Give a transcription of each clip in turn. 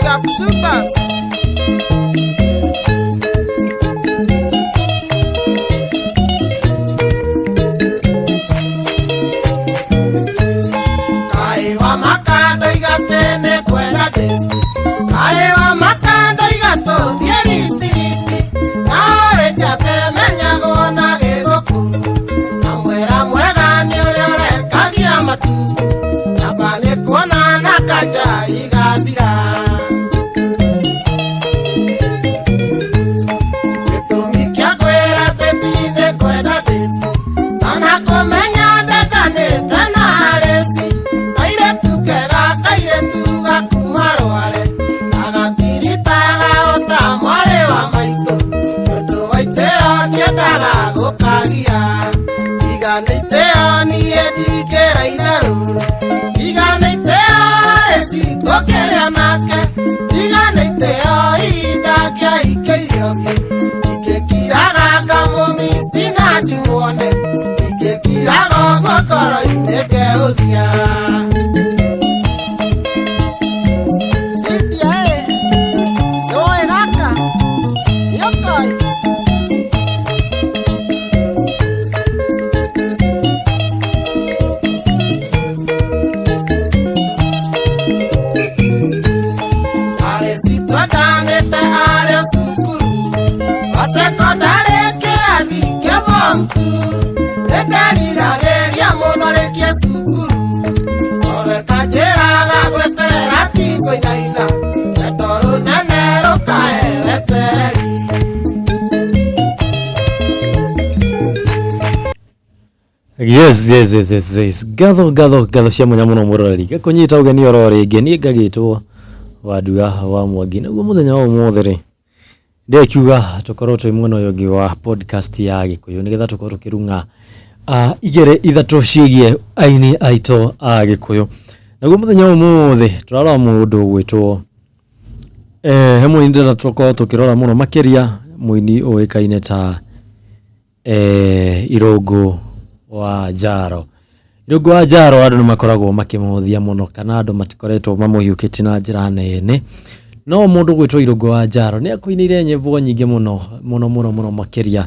Sharpshooters. Kaĩ wa makanda igatĩ nĩ kwenda ndĩ Kaĩ wa makanda igatũ thiĩ ritiriti Nawe njambe menyagwo na gĩthũkũ Na mwera mwega nĩ ũrĩa ũrekagia matumbĩ Njamba nĩ kuona na kanja igathira Gĩtũmi kĩa kwĩra baby nĩ kwenda ndĩ Tanakũmenya ndetanĩte na Arĩci Kairĩtu kega kairĩtu gakuma rware Gagatiritaga ota mwarĩ wa maitũ Tondũ wa itĩo ndiendaga gũkagia Tiga nĩ itĩo niĩ ndingĩraina rũrũ Tiga nĩ itĩo Arĩci tũkĩrĩa nake Tiga nĩ itĩo ihinda kĩahikĩire ũngĩ Ingĩkiraga ngamũmici na ndimuone Ingĩkiraga ũguo ngoro-inĩ ngeũthia Lydia ĩ, nĩwoĩ gaka? Nĩũkoĩ? Arĩci twendanĩte arĩ o cukuru wa cekondarĩ kĩrathi kĩa form two nĩnderiragĩria mũno rĩkie cukuru tondũ ĩkanjĩraga gweterera ti kũinaina rwendo rũnene rũkahe wetereri. Yes. Ngatho, ngatho, ngatho cia mwanya mũno mũroreri. Ngakũnyita ũgeni oro rĩngĩ niĩ ngagĩtwo Wandua wa Mwangi. Naguo mũthenya wa ũmũthĩ rĩ, ndĩkiuga tũkorwo twĩ mwena ũyũ ũngĩ wa podcast ya Gĩkũyũ nĩgetha tũkorwo tũkĩrung'a igĩrĩ ithatũ ciĩgiĩ aini aitũ a Gĩkũyũ. Naguo mũthenya wa ũmũthĩ tũrarora mũndũ ũgwĩtwo he mũini ndĩrenda tũkorwo tũkĩrora mũno makĩria mũini ũĩkaine ta Irũngũ wa Njaro. Irũngũ wa Njaro andũ nĩ makoragwo makĩmũhũthia mũno kana andũ matikoretwo mamũhiũkĩtie na njĩra nene, no mũndũ ũgwĩtwo Irũngũ wa Njaro nĩ akũinĩire nyĩmbo nyingĩ mũno mũno mũno mũno makĩria,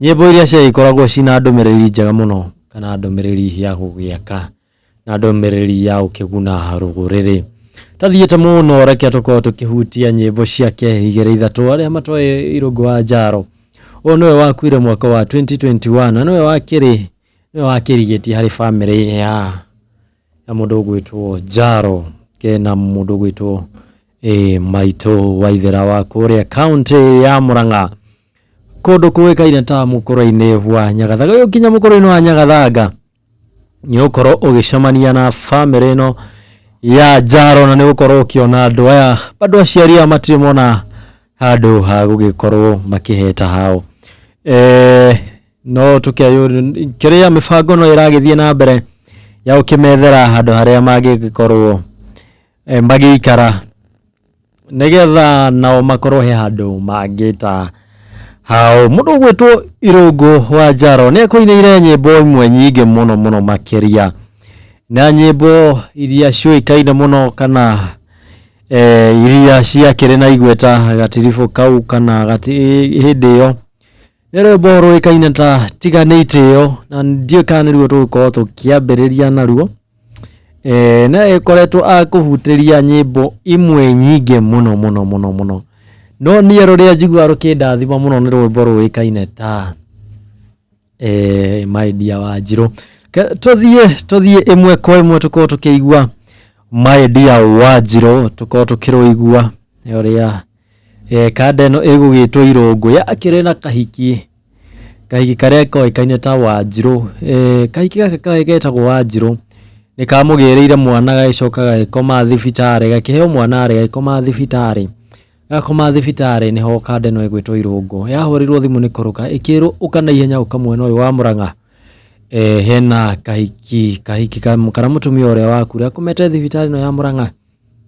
nyĩmbo iria ciagĩkoragwo ciĩna ndũmĩrĩri njega mũno kana ndũmĩrĩri ya gũgĩaka na ndũmĩrĩri ya gũkĩguna rũrĩrĩ. Tathiĩte mũno reke tũkorwo tũkĩhutia nyĩmbo ciake igĩrĩ ithatũ arĩa matoĩ Irũngũ wa Njaro. Ũyũ nĩwe wakuire mwaka wa 2021 na nĩwe wakĩrĩ nĩwe wakĩrigĩtie harĩ bamĩrĩ ya ya mũndũ ũgwĩtwo Njaro kena mũndũ ũgwĩtwo Maitũ Waithera wa kũrĩa kaũntĩ ya Murang'a kũndũ kũĩkaine ta mũkũrwe-inĩ wa Nyagathanga. Ũyũ nginya mũkũrwe-inĩ wa Nyagathanga nĩ ũgũkorwo ũgĩcemania na bamĩrĩ ĩno ya Njaro na nĩ ũgũkorwo ũkĩona andũ aya bado aciari aya matirĩ mona handũ ha gũgĩkorwo makĩheta hao. No kĩrĩa mĩbango no ĩragĩthiĩ na mbere ya gũkĩmethera handũ harĩa mangĩgĩkorwo magĩikara nĩgetha nao makorwo he handũ mangĩta hao. Mũndũ ũgwĩtwo Irũngũ wa Njaro nĩ akũinĩire nyĩmbo imwe nyingĩ mũno mũno makĩria na nyĩmbo iria ciũĩkaine mũno kana iria ciakĩrĩ na igweta gatiribũ kau kana hĩndĩ ĩyo nĩ rwĩmbo rũĩkaine ta tiga nĩ itĩo na ndiũĩ kana nĩruo tũgũkorwo tũkĩambĩrĩria naruo. Na ĩkoretwo akũhutĩria nyĩmbo imwe nyingĩ mũno mũno mũno mũno no niĩ rũrĩa njiguaga rũkĩndathima mũno nĩ rwĩmbo rũĩkaine ta My Dear Wanjirũ. Tũthiĩ tũthiĩ ĩmwe kwa ĩmwe tũkorwo tũkĩigua My Dear Wanjirũ tũkorwo tũkĩrũigua ũrĩa kanda ĩno ĩgũgĩtwo Irũngũ yakĩrĩ na kahiki kahiki karĩa koĩkaine ta Wanjirũ. Kahiki gaka getagwo Wanjirũ nĩ kamũgĩrĩire mwana gagĩcoka gagĩkoma thibitarĩ gakĩheo mwana rĩ gagĩkoma thibitarĩ gakoma thibitarĩ nĩho kanda ĩno ĩgwĩtwo Irũngũ yahũrĩirwo thimũ nĩ kũrũka ĩkĩrwo ũka na ihenya ũka mwena ũyũ wa Murang'a hena kahiki kahiki kana mũtumia ũrĩa waku akomete thibitarĩ ĩno ya Murang'a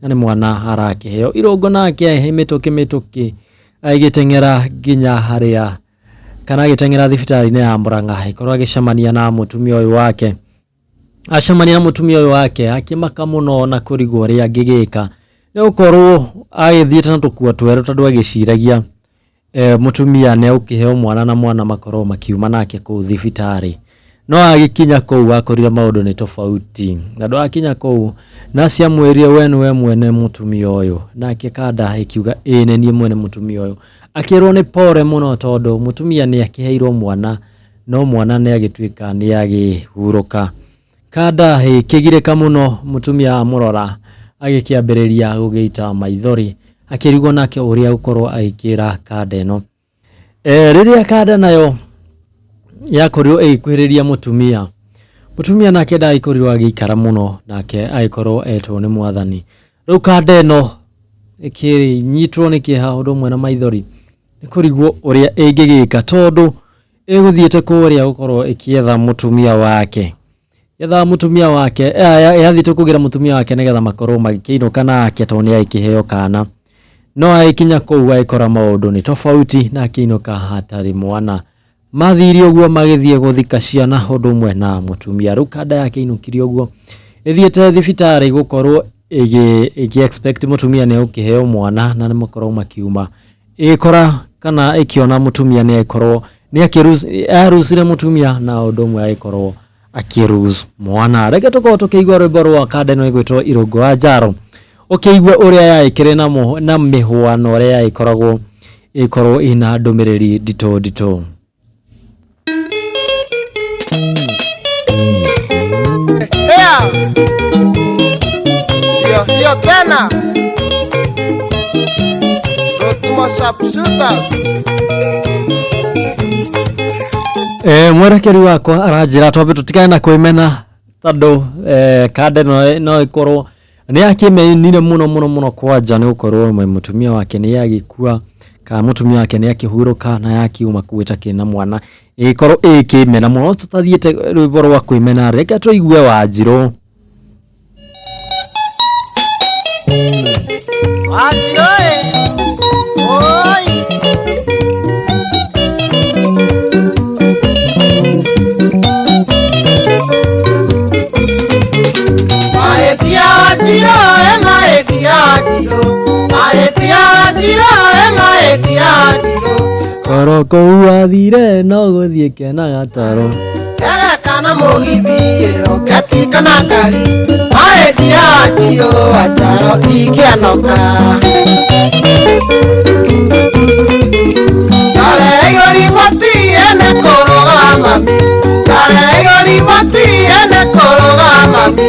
na nĩ mwana arakĩheo. Irũngũ nake mĩtũkĩ mĩtũkĩ agĩteng'era nginya harĩa kana agĩteng'era thibitarĩ-inĩ ya Murang'a agĩkorwo agĩcemania na mũtumia ũyũ wake. Acemania na mũtumia ũyũ wake akĩmaka mũno na kũrigwo ũrĩa angĩgĩka, nĩ gũkorwo agĩthiĩte na tũkuo twerũ tondũ agĩciragia mũtumia nĩ egũkĩheo mwana na mwana makorwo makiuma nake kũu thibitarĩ. No agĩkinya kũu akorire maũndũ nĩ tofauti. Tondũ akinya kũu naci amwĩrire we nĩwe mwene mũtumia ũyũ, nake Kanda ĩkiuga ĩĩ nĩ niĩ mwene mũtumia ũyũ. Akĩrwo nĩ pore mũno tondũ mũtumia nĩ akĩheirwo mwana no mwana nĩ agĩtuĩka nĩ agĩhurũka. Kanda ĩkĩgirĩka mũno mũtumia amũrora agĩkĩambĩrĩria gũgĩita maithori akĩrigwo nake ũrĩa gũkorwo agĩkĩra Kanda ĩno. Rĩrĩa Kanda nayo yakorirwo ĩgĩkuhĩrĩria mũtumia, mũtumia nake ndagĩkorirwo agĩikara mũno nake agĩkorwo etwo nĩ mwathani. Rĩu Kanda ĩno ĩkĩnyitwo nĩ kĩeha ũndũ ũmwe na maithori nĩ kũrigwo ũrĩa ĩngĩgĩka tondũ ĩgũthiĩte kũrĩa gũkorwo ĩkĩetha mũtumia wake. Yethaga mũtumia wake, yathiĩte kũgĩra mũtumia wake nĩgetha makorwo magĩkĩinũka nake tondũ nĩ agĩkĩheo kana. No agĩkinya kũu agĩkora maũndũ nĩ tofauti na akĩinũka hatarĩ mwana. Mathire ũguo magĩthiĩ gũthika ciana ũndũ ũmwe na mũtumia. Rĩu Kanda yakĩinũkire ũguo ĩthiĩte thibitarĩ gũkorwo ĩgĩ expect mũtumia nĩ egũkĩheo mwana na nĩ makorwo makiuma. Ĩgĩkora kana ĩkĩona mũtumia nĩ agĩkorwo nĩ arucire mũtumia na ũndũ ũmwe agĩkorwo akĩruse mwana. Reke tũkorwo tũkĩigua rwĩmbo rwa Kanda ĩno ĩgwĩtwo Irũngũ wa Njaro, ũkĩigue ũrĩa yaĩkĩrĩ na mĩhwano ũrĩa yaĩkoragwo ĩkorwo ĩna ndũmĩrĩri nditũ nditũ. Ndio hiyo tena. Rotuma Sharpshooters. Mwerekeri wakwa aranjĩra twambe tũtigane na kwĩmena tondũ Kanda ĩno no ĩkorwo nĩ akĩmenire mũno mũno mũno kwanja nĩ gũkorwo mũtumia wake nĩ agĩkua kana mũtumia wake nĩ akĩhurũka na yakiuma kũu ĩtakĩrĩ na mwana, ĩgĩkorwo ĩkĩmena mũno. Tũtathiĩte rwĩmbo rwa kwĩmena, reke tũigue Wanjirũ. Wanjirũ ĩ, oi. Mahĩtia Wanjirũ ĩ, mahĩtia Wanjirũ, mahĩtia Wanjirũ ĩ, mahĩtia Wanjirũ. Toro kũu athire no gũthiĩ kenaga toro. Ndege kana mũgithi, roketi kana ngari, mahĩtia Wanjirũ wa Njaro ingĩanoka. Ndareheirwo riboti ene kũrũga mami, ndareheirwo riboti ene kũrũga mami,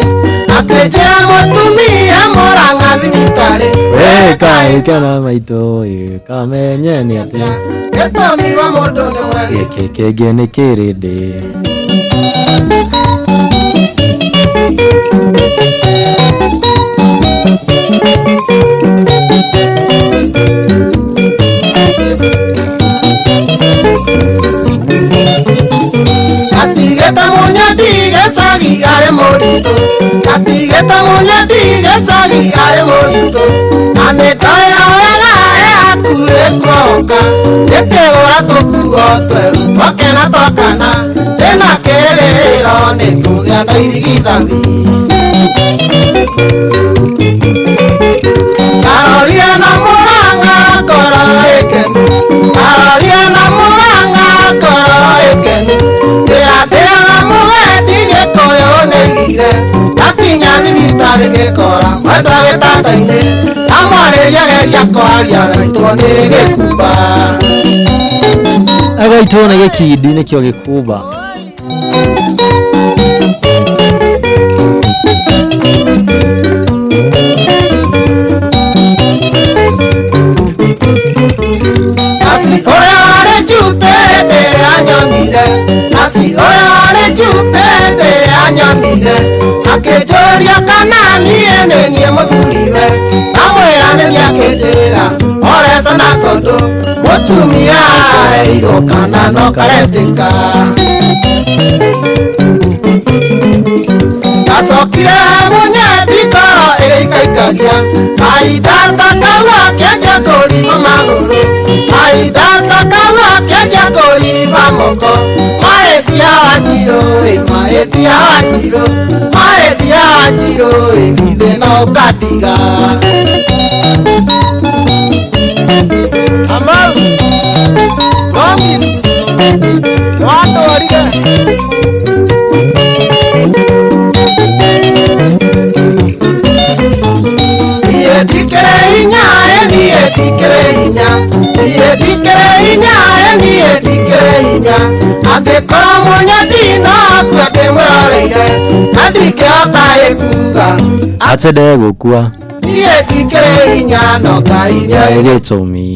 akĩnjĩra mũtumia Mũrang'a thibitarĩ. We kaĩ kana maitũ ĩ kamenye nĩ atĩa Gĩtũmi wa mũndũ nĩ mwegi. Gĩkĩ kĩngĩ nĩ kĩrĩndĩ. Atigĩte mũnyendi gĩcagi arĩ mũritũ, atigĩte mũnyendi gĩcagi arĩ mũritũ, na nĩ ndoĩ wega e hakuhĩ kuoka, ĩkĩgũra tũkuo twerũ twake na twakana, ndĩna kĩrĩgĩrĩro nĩ kũgĩa na irigithathi. Ndarorire na Mũrang'a ngoro ĩkenu, ndarorire na Mũrang'a ngoro ĩkenu, njĩra ndĩraga mũgendi Gĩkũyũ nĩaigire, ndakinya thibitarĩ ngĩkora mwendwa gĩtanda-inĩ, ndamwarĩria geria kwaria agaitwo nĩ gĩkumba. Agaitwo nĩ gĩkindi nĩkĩo gĩkumba. Nasi ũrĩa warĩ njute hĩndĩ ĩrĩa anyonire, nasi ũrĩa warĩ njute hĩndĩ ĩrĩa anyonire, akĩnjũria kana niĩ nĩ niĩ mũthuriwe, ndamwĩra nĩ niĩ akĩnjĩra oreca na tondũ mũtumia aheirwo kana no karetĩka. Ndacokire mũnyendi ngoro ĩgĩikaikagia, mahinda ta kau akĩanjia kũrigwo magũrũ, mahinda ta kau akĩanjia kũrigwo Ngĩimba moko mahĩtia wanjirũ ĩ mahĩtia wanjirũ mahĩtia wanjirũ ĩ githĩ no ũkandiga. Kamau Promise nĩwandwarire. Niĩ ndikĩrĩ hinya ĩ niĩ ndikĩrĩ hinya niĩ ndikĩrĩ hinya ĩ niĩ ndikĩrĩ hinya angĩkorwo mũnyendi no akue ndĩmwĩroreire na ndingĩhota ĩkuga Atĩ ndegũkua. Niĩ ndikĩrĩ hinya no Ngai nĩoĩ gĩtũmi.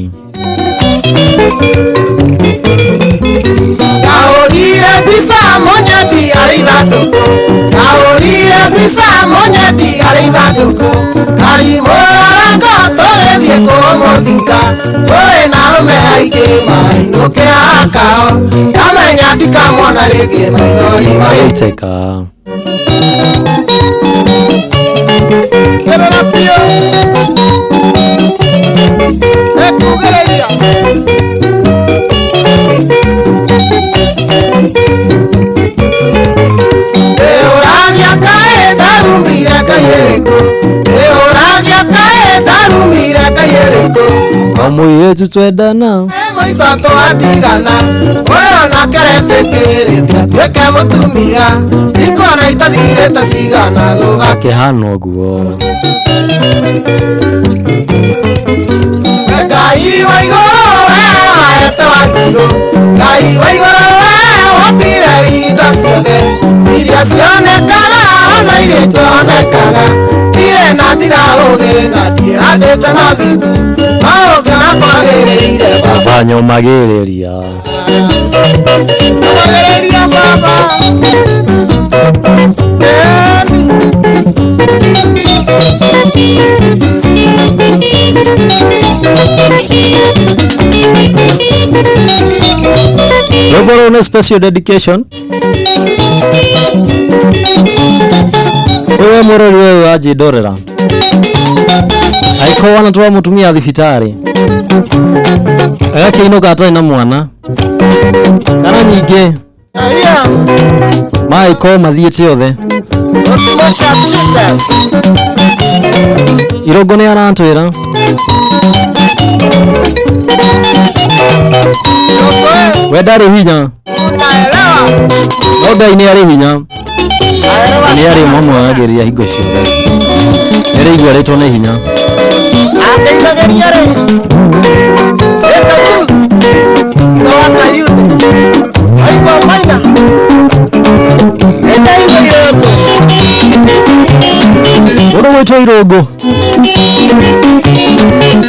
Ndahũrire mbica mũnyendi arĩ ithandũkũ ndahũrire mbica mũnyendi arĩ ithandũkũ karimũrarango tũgĩthiĩ kũmũthika kũrĩ na arũme aingĩ mainũke akao ndamenya ndikamwona rĩngĩ maithori Magĩitĩka. Kerera biũ ekugĩrĩria. Ndĩũragia kaĩ ndarumire Ngai ĩrĩkũ ndĩũragia kaĩ ndarumire Ngai ĩrĩkũ. O mũirĩtu twendana. Mũico twatigana ũyũ nake aretĩkĩrĩte atuĩke mũtumia ikuona itathirĩte cigana gũga Akĩhana ũguo. Ngai wa igũrũ we waete wanjirũ Ngai wa igũrũ we wombire indo ciothe iria cionekaga ona iria itonekaga ndirĩ na ndiraũgĩ na ndiĩhandĩte na thingu no ũngĩona kwagĩrĩire baba. Baba nyũmagĩrĩria. Nyũmagĩrĩria baba. Ĩni. Rwĩmbo rũrũ nĩ special dedication. Wewe mũrori ũyũ wanjindorera. Angĩkorwo wanatwara mũtumia thibitarĩ agakĩinũka atarĩ na mwana kana nyingĩ Aya, magĩkorwo mathiĩte othe. Ultimo Sharpshooters. Irũngũ nĩ aratwĩra Irũngũ we ndarĩ hinya unaelewa. No Ngai nĩ arĩ hinya Aelewa na nĩ arĩ sana. mamwagagĩrĩria hingo ciothe nĩ arĩigua arĩtwo nĩ hinya. Andeithagĩria rĩ ĩtaguru ithe wa Kayuni aigua maina ĩtaigua irũngũ. Mũndũ gwĩtwo Irũngũ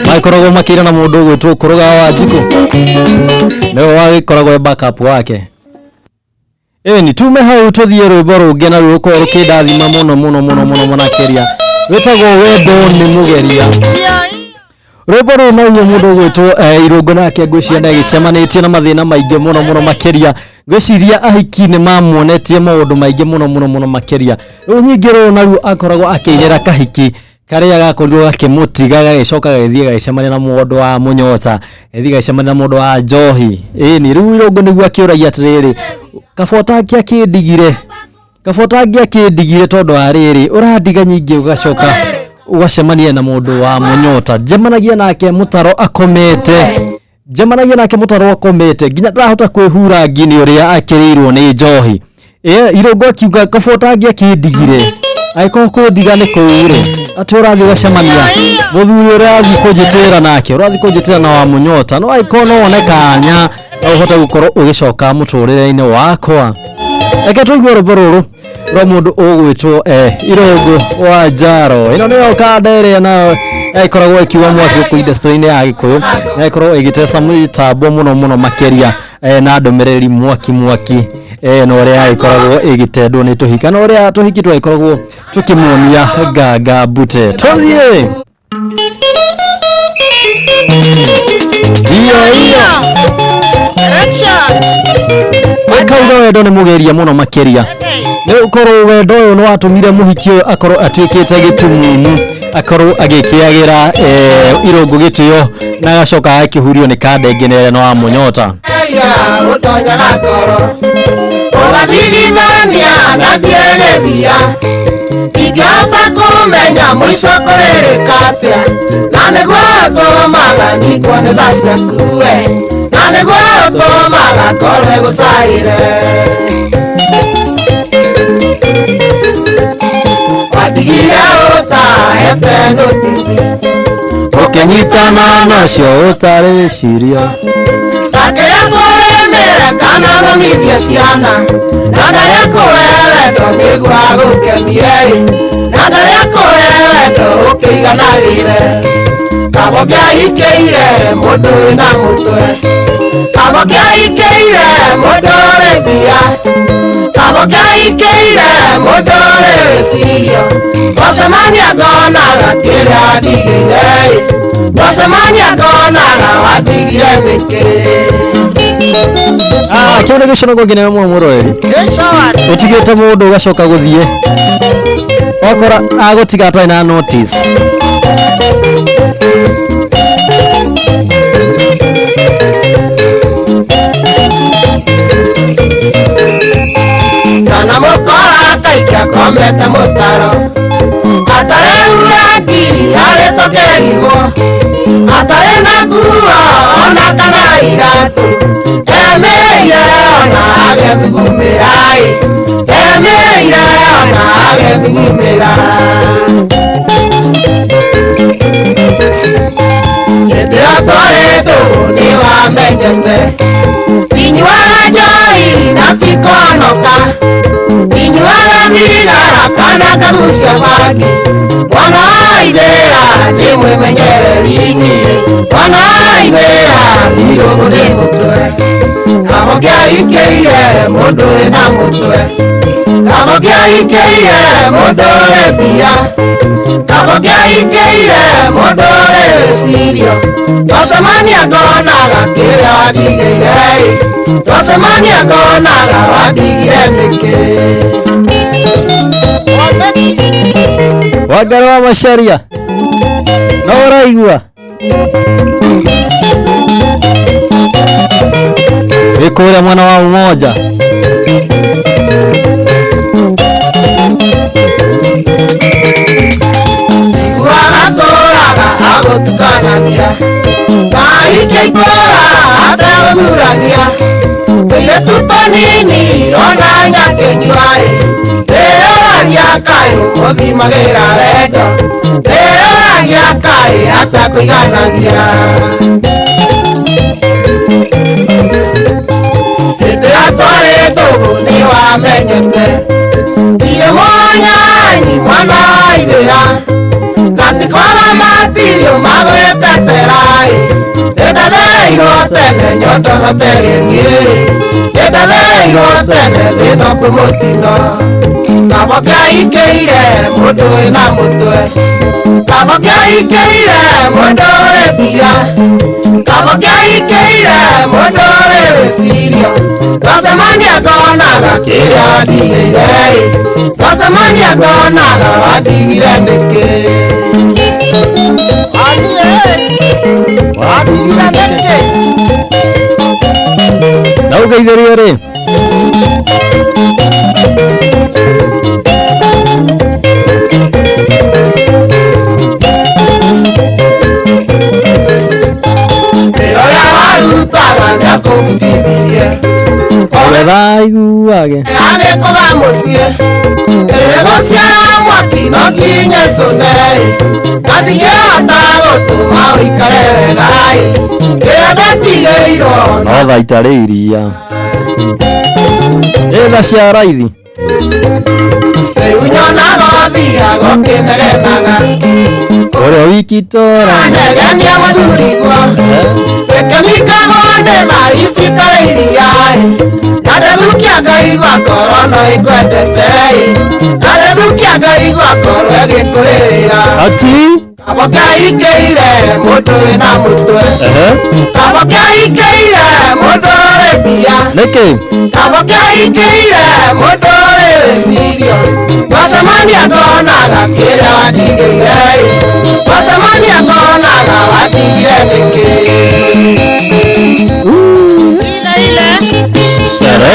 magĩkoragwo makĩira na mũndũ ũgwĩtwo Kũrũga wa Wanjikũ nĩwe wagĩkoragwo e backup wake. Ĩni tume hau tũthiĩ rwĩmbo rũngĩ na rũkorwo rũkĩndathima mũno mũno mũno mũno mũno makĩria rwĩtagwo Wendo nĩ Mũgeria. Rwĩmbo rũrũ naruo mũndũ ũgwĩtwo Irũngũ nake ngwĩciria nĩ agĩcemanĩtie na mathĩna maingĩ mũno mũno makĩria ngwĩciria ahiki nĩ mamuonetie maũndũ maingĩ mũno mũno mũno makĩria rĩu nyingĩ rũrũ naruo akoragwo akĩinĩra kahiki karĩa gakorirwo gakĩmũtiga gagĩcoka gagĩthiĩ gagĩcemania na mũndũ wa mũnyota gagĩthiĩ gagĩcemania na mũndũ wa njohi. Ĩni rĩu Irũngũ nĩguo akĩũragia atĩrĩrĩ kaba ũtangĩakĩndigire kaba ũtangĩakĩndigire tondũ wa rĩrĩ ũrandiga nyingĩ ũgacoka ũgacemania na mũndũ wa mũnyota njemanagia nake mũtaro akomete njemanagia nake mũtaro akomete nginya ndarahota kwĩhura ngi nĩ ũrĩa akĩrĩirwo nĩ njohi. Irũngũ akiuga kaba ũtangĩakĩndigire angĩkorwo kũndiga nĩ kũu rĩ atĩ ũrathiĩ ũgacemania mũthuri ũrĩa ũrathiĩ kũnjĩtĩra nake ũrathiĩ kũnjĩtĩra na wa mũnyota no angĩkorwo no wone kanya no ũhote gũkorwo ũgĩcoka mũtũrĩre-inĩ wakwa. Reke tũigue rwĩmbo rũrũ rwa mũndũ ũgwĩtwo Irũngũ wa Njaro. Ĩno nĩyo kanda ĩrĩa nayo ĩkoragwo ĩkiuga mwaki gũkũ industry-inĩ ya Gĩkũyũ na ĩkorwo ĩgĩteca mĩtambo mũno mũno makĩria na ndũmĩrĩri mwaki mwaki na ũrĩa ĩkoragwo ĩgĩtendwo nĩ tũhiki na ũrĩa tũhiki twagĩkoragwo tũkĩmuonia nganga mbute. Tũthiĩ ndio hiyo akauga wendo nĩ mũgeria mũno makĩria nĩ ũkorwo wendo ũyũ nĩ watũmire mũhiki ũyũ akorwo atuĩkĩte gĩtumumu akorwo agĩkĩagĩra Irũngũ gĩtĩo na agacoka agakĩhurio nĩ kanda ĩngĩ na ĩrĩa nĩ wa mũnyota. Macharia ũtonyaga ngoro ũgathigithania na ndiĩgĩthia ingĩhota kũmenya mũico kũrĩrĩka atĩa na nĩguo ũtũmaga nyitwo nĩ tha ciaku we na nĩguo ũtũmaga ngoro ĩgũcaĩre. Watigire ũtahete notisi ũkĩnyitana nacio ũtarĩ wĩciria ndakĩrĩa kũrĩmĩre kana thomithie ciana na ndarĩa kũhe wendo nĩguo agũkenie na ndarĩa kũhe wendo ũkĩiganagĩre kabo kĩahikĩire mũndũ wĩna mũtwe kabo kĩahikĩire mũndũ ũrĩ mbia kabo kĩahikĩire mũndũ ũrĩ wĩcirio twacemania ngonaga kĩrĩa ndigĩire twacemania ngonaga wandigire nĩkĩ. Ah, kĩu nĩ gĩconoko kĩnene mũno mũroreri ũtigĩte mũndũ ũgacoka gũthiĩ wakora agũtiga atarĩ na notice. Kana mũkora akaikia komete mũtaro atarĩ urangi arĩtwo kĩrigwo atarĩ na nguo ona kana iratũ emĩire ona agethugumĩra emĩire ona agethugumĩra. Hĩndĩ ĩyo twarĩ ndũgũ nĩwamenyete inyuaga njohi na ti kũhonoka inyuaga thigara kana kagucia bangi mwana wa ithĩra ndĩmwĩmenyereri niĩ mwana wa ithĩra irũngũ ndĩ mũtwe kabo kĩahikĩire mũndũ wĩna mũtwe kabo kĩahikĩire mũndũ ũrĩ mbia kabo kĩahikĩire mũndũ ũrĩ wĩcirio twacemania ngonaga kĩrĩa wandigĩire twacemania ngonaga wandigire nĩkĩ. Wangari wa Macharia no ũraigua wĩ kũrĩa mwena wa Umoja. Iguaga tũraga agũtukanagia na aikia itũra ategũthurania tũirĩtu tũnini ona nyakĩnyua-ĩ ndĩyũragia kaĩ ũmũthimagĩra wendo ndĩyũragia kaĩ atakũiganagia. Hĩndĩ ĩrĩa twarĩ ndũgũ nĩwamenyete ndirĩ mũnyanyi mwana wa ithĩra na ti kwaga matirio magwĩtetera-ĩ nĩndathereirwo tene nyondo no terĩngĩ nĩndathereirwo tene thĩna kwĩ mũtino kabo kĩahikĩire mũndũ wĩna mũtwe kabo kĩahikĩire mũndũ ũrĩ mbia kabo kĩahikĩire mũndũ ũrĩ wĩcirio twacemania ngonaga kĩrĩa wandigĩire twacemania ngonaga wandigire nĩkĩ. Wandigire nĩkĩ. Na ũngeithĩrie rĩ Wĩra ũrĩa warutaga nĩakũhutithirie ũgethaiguage agĩkũga mũciĩ ĩrĩ gũciara mwaki no nginya ĩcũne na ndingĩhota gũtũma ũikare wega-ĩ kĩrĩa ndetigĩirwo no tha itarĩ iria ĩ tha cia raithi rĩu nyonaga ũthiaga ũkĩnegenaga ũrĩa wiki tora anegenia mũthuriguo gĩkĩmikagwo nĩ tha ici itarĩ iria-ĩ na ndethukia ngaigua ngoro no ĩkwendete-ĩ na ndethukia ngaigua ngoro ĩgĩkũrĩrĩra ati kabo kĩahikĩire mũndũ wĩna mũtwe ehe kabo kĩahikĩire mũndũ ũrĩ mbia nĩkĩ kabo kĩahikĩire mũndũ ũrĩ wĩcirio twacemania ngonaga kĩrĩa wandigĩire twacemania ngonaga wandigire nĩkĩ.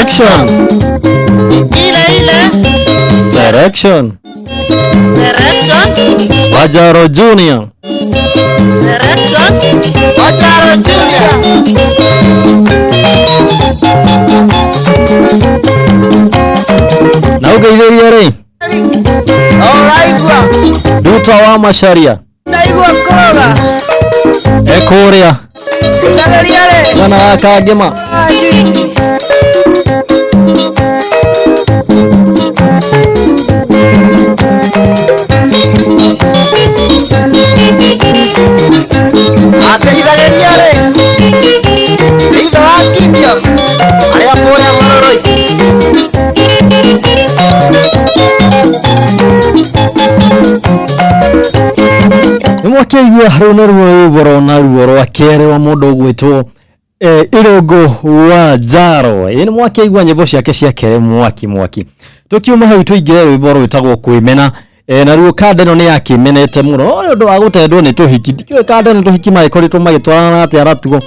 Selection. Ile ile. Selection. Selection. Wajaro Junior. Selection. Wajaro Junior. Na ũngeithĩrie rĩ? Ũraigua. Duta wa Macharia. Ndaigua kũroga. Ekũrĩa. Ndageria rĩ. Mwana wa Kangĩma. Ateithagĩria rĩ. Thutha wa Gideon. Arĩa kũrĩa Maroroi. Nĩ mwakĩigua rũu nĩruo rwĩmbo rona ruo rwa kerĩ rwa mũndũ ũgwĩtwo Irũngũ wa Njaro. Ĩ nĩ mwakĩigua nyĩmbo ciake cia kerĩ mwaki mwaki. Tũkiuma hau tũingĩre rwĩmbo rwĩtagwo Kwĩmena. Naruo kanda ĩno nĩ yakĩmenete mũno no nĩ ũndũ wa gũtendwo nĩ tũhiki. Ndikĩũĩ kanda ĩno tũhiki magĩkoretwo magĩtwarana atĩa ratuo.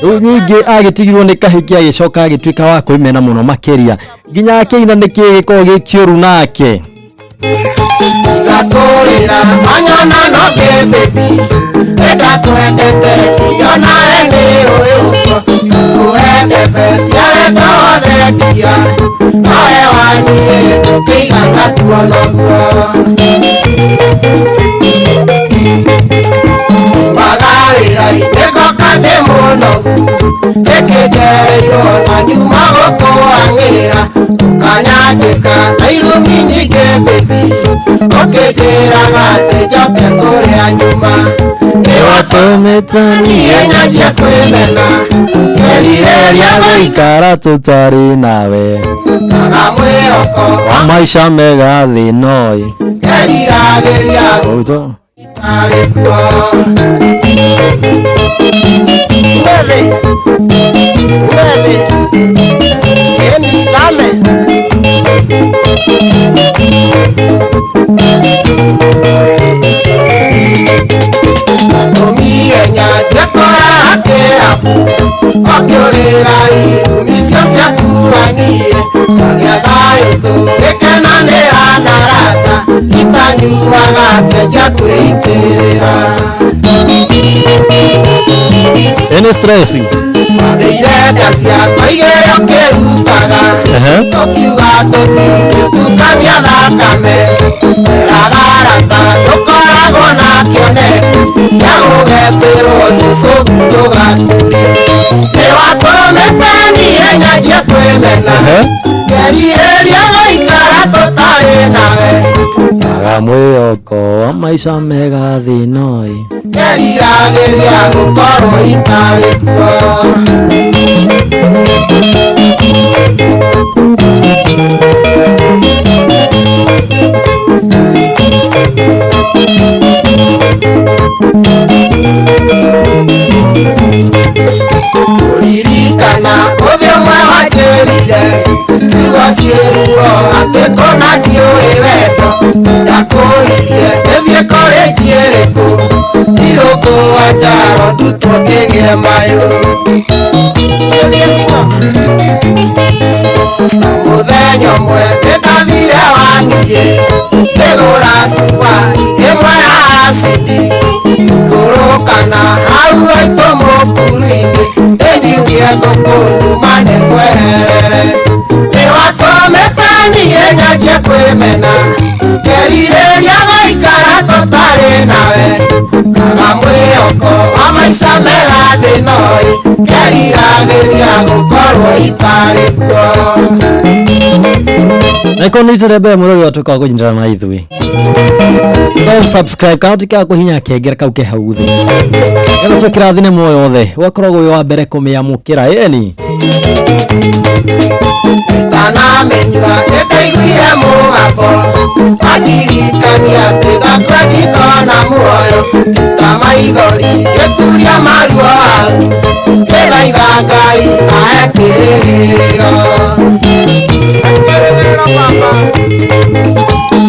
Rĩu nyingĩ agĩtigirwo nĩ kahiki agĩcoka agĩtuĩka wa kwĩmena mũno makĩria nginya akĩina nĩkĩ gĩkoragwo gĩ kĩũru nake. Ngatũrĩra manyona no kĩbĩbi nĩndakwendete kĩnyona we nĩ ũĩ ũguo ngũhe ndebe cia wendo wothe ndia nowe waniĩ ndũkĩigana kuonoguo magarĩra inĩngoka ndĩ mũnogu nĩkĩnjereirwo na nyuma gũkũang'ĩra ũkanyanjĩka na irumi nyingĩ bĩbi ũkĩnjĩraga atĩ njoke kũrĩa nyuma Nĩwatũmĩte niĩ nyanjie kwĩmena ngerirĩria gũikara tũtarĩ nawe gũikaraga mwĩhoko wa maica mega thĩ ĩno ĩ. ngeriragĩria Ũguo. gũtarĩ kuo Mbere mbere ĩni thame Tũmire nyanjie kũraha kĩrabu ũkĩũrĩra irumi icio ciaku niĩ ngagĩa thayũ tũgĩkenanĩra na arata itanyuaga ngĩanjia kwĩitĩrĩra. Ĩni stress. Wagĩire nda ciakwa igĩrĩ ũkĩrutaga tũkiuga tũtingĩtukania thakame weraga arata ndũkoragwo na kĩoneki kĩa gũgetĩrwo cũcũ gwitũ gaturi nĩwatũmĩte niĩ nyanjie kwĩmena ngerirĩria gũikara tũtarĩ nawe Kaga mwĩhoko wa maica mega thĩ ĩno ĩ. ngeriragĩria gũkorwo itarĩ kuo. Kũririkana ũthiũ ũmwe wanjĩrire ciugo ciĩ ruo atĩ kũna ndiũĩ wendo ndakũririe ĩthiĩ kũrĩnji ĩrĩkũ Irũngũ wa Njaro ndutwo ngĩgĩe mayũ. Mũthenya ũmwe nĩndathire waniĩ ngĩgũra cuba ĩmwe ya acidi ikũrũkana hau haitũ mũkuru-inĩ ĩniugie ngũkũ nyuma nĩngweherere nĩwatũmĩte niĩ nyanjie kwĩmena ngerirĩria gũikara tũtarĩ nawe kaga mwĩhoko wa maica mega thĩ ĩno ĩ ngeriragĩria gũkorwo itarĩ kuo. Na ĩkorwo nĩ rita rĩa mbere mũrori watuĩka wa kũnyitana na ithuĩ no subscribe kana ũtuĩke wa kũhihinya kengere kau ke hau thĩ nĩgetha twekĩra thinema o yothe ũgakoragwo wĩ wa mbere kũmĩamũkĩra. Ĩni Itanamenyua nĩndaiguire mũgambo wandirikania atĩ ndakua ndikona muoyo ta maithori ngĩturia maruo hau ngĩthaitha Ngai ahe kĩrĩgĩrĩro.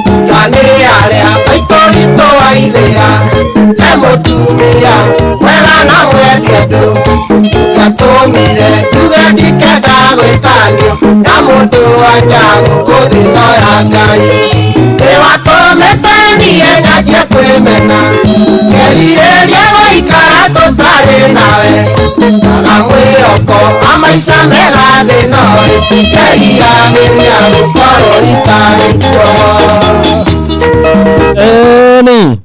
Tiga nĩ arĩa aitũ witũ waithĩra he mũtumia mwega na mwendi andũ ngatũmire njuge ndikenda Gwĩtanio ya mũndũ wa nja gũkũ thĩ no ya Ngai. Nĩ watũmĩte niĩ nyanjie kwĩmena, ngerirĩria gũikara tũtarĩ nawe, ndaga mwĩhoko wa maica mega thĩ no ĩ, ngeriragĩria gũkorwo itarĩ kuo. Eni.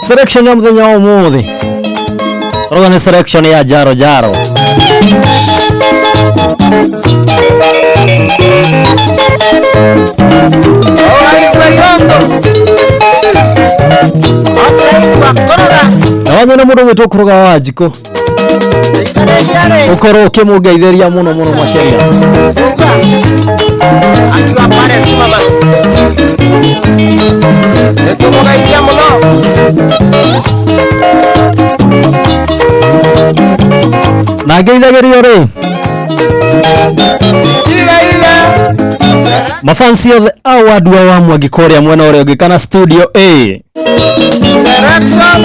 Selection ya muthenya wa umuthi tũrauga nĩ selection ya Jaro Jaro. Na wanyona mũndũ ũgwĩtwo Kũrũga wa Wanjikũ, ũkorwo ũkĩmũngeithĩria mũno mũno makĩria. Akiwa pale simama. Nĩtũmũgeithia mũno. Na ngeithagĩrio rĩ Ile ile. Mafansi othe a Wandua wa Mwangi kũrĩa mwena ũrĩa ũngĩ kana studio A. Selection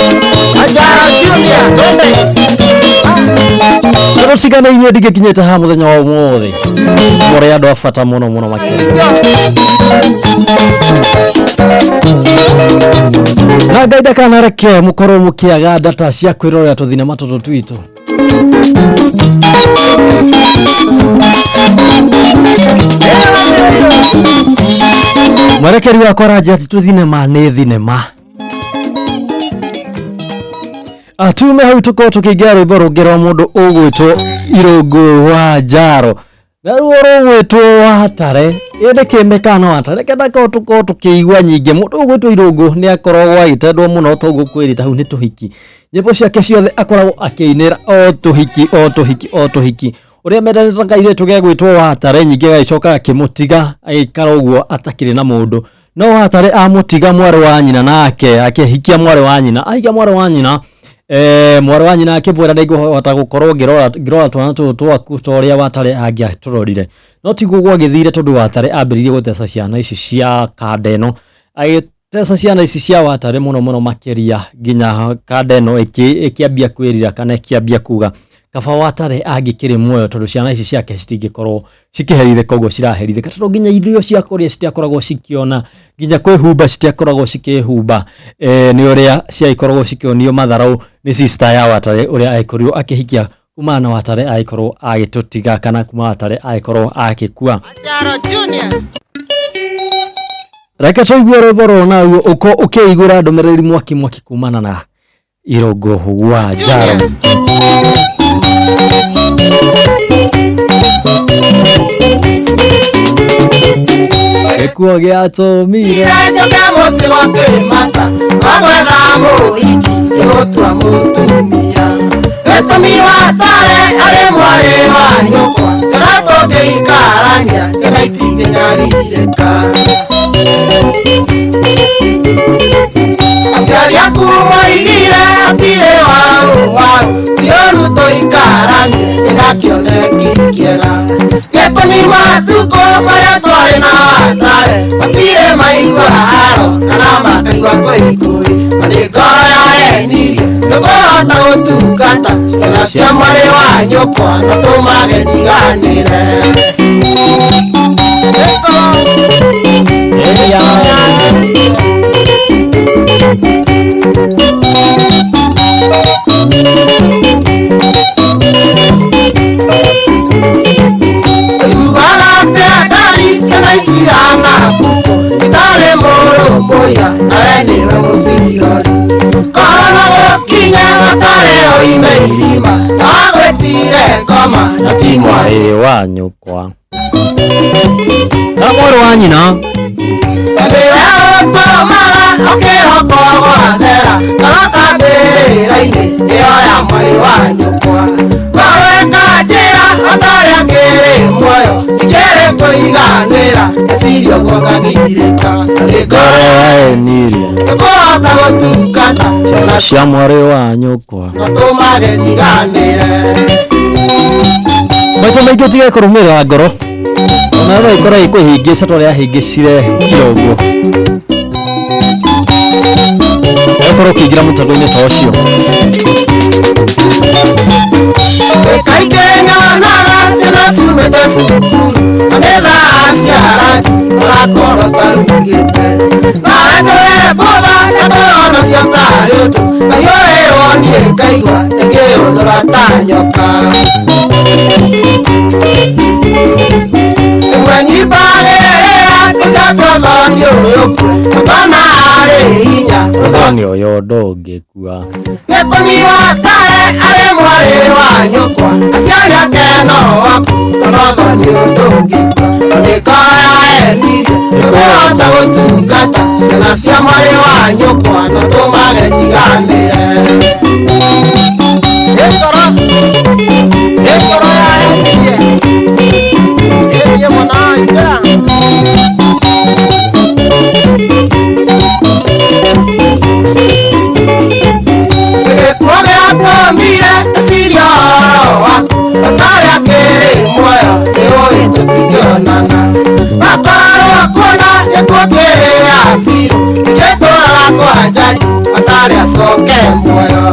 Ajara Junior, twende. Tũtigane inyuĩ ndingĩkinyĩte haha mũthenya wa ũmũthĩ, mũrĩ andũ a bata mũno mũno makĩria. Na Ngai ndakanareke mũkorwo mũkĩaga data cia kwĩrorera tũthinema tũtũ twitũ. Mwerekeri wakwa aranjĩra atĩ tũthinema nĩ thinema. Tume hau tũkorwo tũkĩingĩra rwĩmbo rũngĩ rwa mũndũ ũgwĩtwo Irũngũ wa Njaro, naruo rũgwĩtwo Watare. Ĩndĩ kĩmĩkano Watare kenda tũkorwo tũkĩigua nyingĩ. Mũndũ ũgwĩtwo Irũngũ nĩ akoragwo agĩtendwo mũno toguo kwĩrĩte hau nĩ tũhiki. Nyĩmbo ciake ciothe akoragwo akĩinĩra o tũhiki o tũhiki o tũhiki. Ũrĩa mendanĩte na kairĩtu gegwĩtwo Watare, nyingĩ agĩcoka akĩmũtiga agĩikara ũguo atakĩrĩ na mũndũ. No Watare amũtiga mwarĩ wa nyina, nake akĩhikia mwarĩ wa nyina, ahikia mwarĩ wa nyina, mwarĩ wa nyina akĩmwĩra ndĩngũhota gũkorwo ngĩrora twana tũtũ twaku ta ũrĩa Watare angĩatũrorire. No tiguo gwagĩthire tondũ Watare ambĩrĩirie gũteca ciana ici cia kanda ĩno, agĩteca ciana ici cia Watare mũno mũno makĩria nginya kanda ĩno ĩkĩambia kwĩrira kana ĩkĩambia kuga kaba Watare angĩkĩrĩ muoyo tondũ ciana ici ciake citingĩkorwo cikĩherithĩka ũguo ciraherithĩka, tondũ nginya irio cia kũrĩa citiakoragwo cikĩona, nginya kwĩhumba citiakoragwo cikĩhumba, nĩ ũrĩa ciagĩkoragwo cikĩonio matharau nĩ sister ya Watare ũrĩa agĩkorirwo akĩhikia kumana na Watare agĩkorwo agĩtũtiga kana kuma Watare agĩkorwo agĩkua. Ajara Junior. Reke tũigue rwĩmbo rũrũ naruo ũko ũkĩigũra ndũmĩrĩri mwaki mwaki kumana na Irũngũ wa Njaro. Gĩkuo gĩatũmire Njoke mũciĩ gwa kĩmata wagwetha mũhiki nĩgũtua mũtumia. Gĩtũmi Watare arĩ mwarĩ wa nyũkwa, kana tũngĩikarania ciana itingĩnyarirĩka. Aciari aku moigire hatirĩ waũ waũ, ti ũru tũikaranie nĩna kĩoneki kĩega. Gĩtũmi matukũ marĩa twarĩ na Watare matirĩ maigua haro kana makaigua kwĩikũĩ, na nĩ ngoro yahenirie ndũkũhota gũtungata ciana cia mwarĩ wa nyũkwa na tũmage njiganĩre. Ũiguaga atĩa ndari ciana ici ihana mbũkũ itarĩ mũrũmbũiya nawe nĩwe mũcirori. Korwo no gũkinye Watare oime irima na wagwĩtire ngoma na ti mwarĩ mwarĩ wa nyũkwa na mwarĩ wa nyina. Nĩwe ũtũmaga ũkĩhokwo gwathera ngoro ta mbĩrĩra-inĩ ĩyo ya mwarĩ wa nyũkwa. Korwo ĩkanjĩra Watare akĩrĩ muoyo ndikĩrĩ kũiganĩra meciria ũguo ngagirĩka. Nĩ ngoro yahenirie ndũkũhota gũtungata ciana cia mwarĩ wa nyũkwa na tũmage njiganĩre. Maita maingĩ ũtige kũrũmĩrĩra ngoro, ona no ĩkorwo ĩkũhĩngĩca ta ũrĩa yahĩngĩcire Irũngũ. Ũkorwo ũkĩingĩra mũtego-inĩ ta ũcio. Kaingĩ nyonaga ciana ciumĩte cukuru na nĩ thaa cia ranji ũgakorwo tarugĩte nawe ndũre bũtha na ndũrona cio tarĩ ũndũ naiyũrĩrwo niĩ ngaigua ĩngĩũnũra ta nyoka. Ĩmwe nyimbagĩrĩra tũtatwathoni ũyũ kue arĩ hinya. Ũthoni ũyũ ndũngĩkua. Gĩtũmi wa tare arĩ mwarĩ wa nyũkwa aciari ake no waku tonothoni ũndũngĩkua nĩ ngoro yaenirie nĩkũhota gũtungata ciana cia mwarĩ wa nyũkwa no tũmage njiganĩre. Nĩ ngoro yaenirie ĩniĩ mwana ingĩra. Gĩkuũ gĩatũmire ndecirie ũhoro waku ũtarĩ akĩrĩ muoyo nĩũĩ tũtingĩonana makorwo kuona gĩkuũ kĩrĩ ambirũ ingĩtũraga kwa njaji atarĩ acoke muoyo.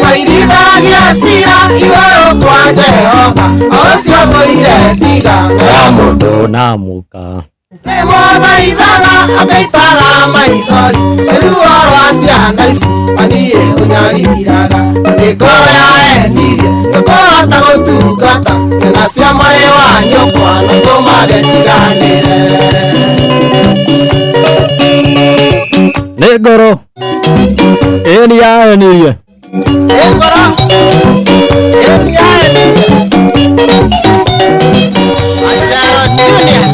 Mairithagia cira igũrũ kwa Jehova o ũcio thũire ndigano ya mũndũ na mũka. Nĩmũthaithaga akaitaga maithori nĩ ruo rwa ciana ici maniĩ ũnyariraga nĩ ngoro yaenirie nĩkũhota gũtungata ciana cia mwarĩ wa nyũkwa no tũmage njiganĩre. Nĩ ngoro ĩni yaenirie. Nĩ ngoro ĩni yaenirie. Anjaro Junior.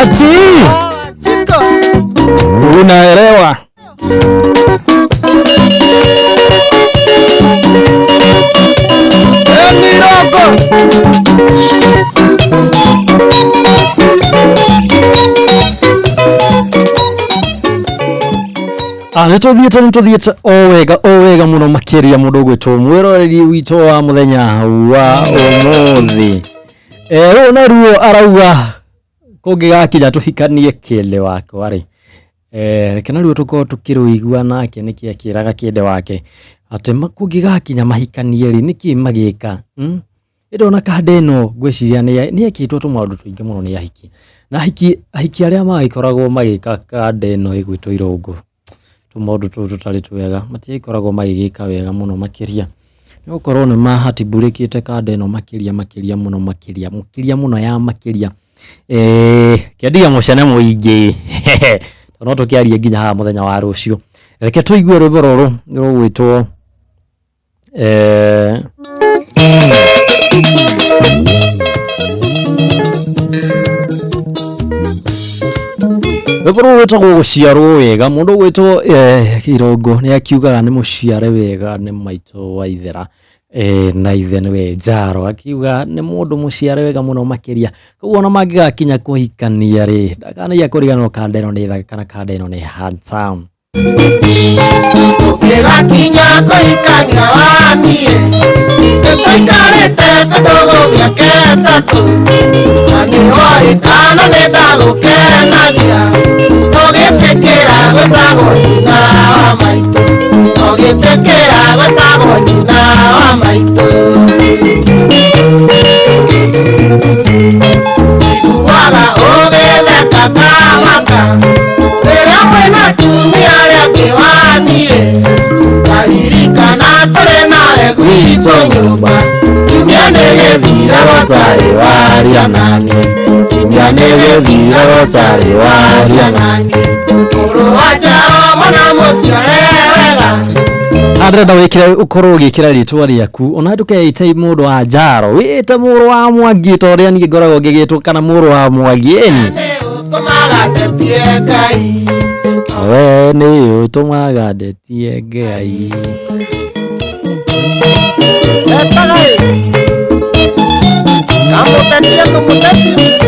Ati Chiko. Unaelewa? Emiroko. Nĩ tũthiĩte o wega mũno makĩria mũndũ ũgwĩtwo mwĩroreri witũ wa mũthenya wa ũmũthĩ. Rũu naruo arauga kũngĩgakinya tũhikanie kĩndĩ wakwa rĩ, reke naruo tũkorwo tũkĩrũigua nake nĩkĩ akĩraga kĩndĩ wake atĩ kũngĩgakinya mahikanie rĩ nĩkĩ magĩka. Ĩndĩ ona kanda ĩno ngwĩciria nĩ ĩkĩtwo tũmaũndũ tũingĩ mũno nĩ ahiki na ahiki arĩa magĩkoragwo magĩka kanda ĩno ĩgwĩtwo irũngũ tũmaũndũ tũu tũtarĩ twega matiagĩkoragwo magĩgĩka wega mũno makĩria nĩ gũkorwo nĩ mahatibũrĩkĩte kanda ĩno makĩria makĩria mũno makĩria makĩria mũno ya makĩria. Kĩendiga mũcene mũingĩ no tũkĩarie nginya haha mũthenya wa rũciũ. Reke tũigue rwĩmbo rũrũ rũgwĩtwo rwĩmbo rũrũ rwĩtagwo gũciarwo wega. Mũndũ ũgwĩtwo Irũngũ nĩ akiugaga nĩ mũciare wega nĩ maitũ wa ithera na ithe nĩwe Njaro, akiuga nĩ mũndũ mũciare wega mũno makĩria. Koguo ona mangĩgakinya kũhikania rĩ ndakanagia kũriganĩrwo kanda ĩno nĩ thaka kana kanda ĩno nĩ handsome. Ũngĩgakinya kũhikania waniĩ nĩtũikarĩte tũndũgũ mĩaka ĩtatũ na nĩwoĩ kana nĩndagũkenagia ndũgĩtĩkĩra gwĩtagwo nyina wa maitũ ndũgĩtĩkĩra gwĩtagwo nyina wa maitũ. Iguaga ũgĩtheka kamaka rĩrĩa mwĩna atumia arĩa angĩ waniĩ ndaririkana tũrĩ nawe gwitũ nyũmba kiumia nĩ gĩthira gũtarĩ waria naniĩ kiumia nĩ gĩthira gũtarĩ waria naniĩ mũrũ wa Njaro mwana mũciare wega. Ndĩrenda wĩkĩre ũkorwo ũgĩkĩra rĩtwa rĩaku ona ndũkeite mũndũ wa Njaro wĩte mũrũ wa Mwangi ta ũrĩa niĩ ngoragwo ngĩgĩtwo kana mũrũ wa Mwangi ĩni. Nĩ ũtũmaga ndetie Ngai. We nĩ ũtũmaga ndetie Ngai. Etaga ĩ kamũtetie tũmũtetie.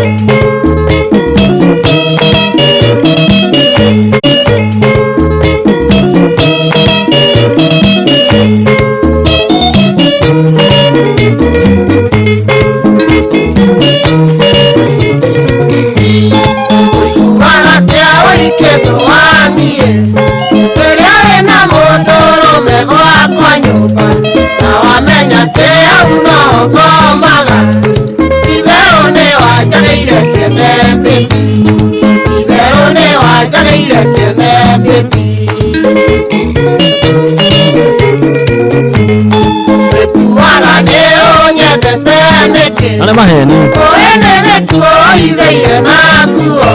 Maheni. Ũĩ nĩ gĩkuũ itheire nakuo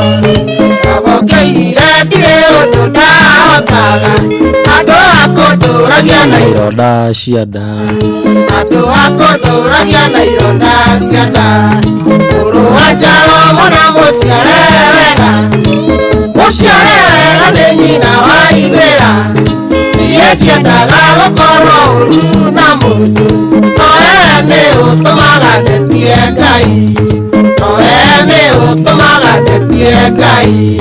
Kabokeire ndirĩ ũndũ ndahotaga Andũ akũndũragia na Ironda cia nda. Andũ akũndũragia na ironda cia nda. Mũrũ wa Njaro mwana mũciare wega, mũciare wega nĩ nyina wa Ithĩra. Niĩ ndiendaga gũkorwo ũru na mũndũ, no we nĩ ũtũmaga ndetie Ngai, no we nĩ ũtũmaga ndetie Ngai.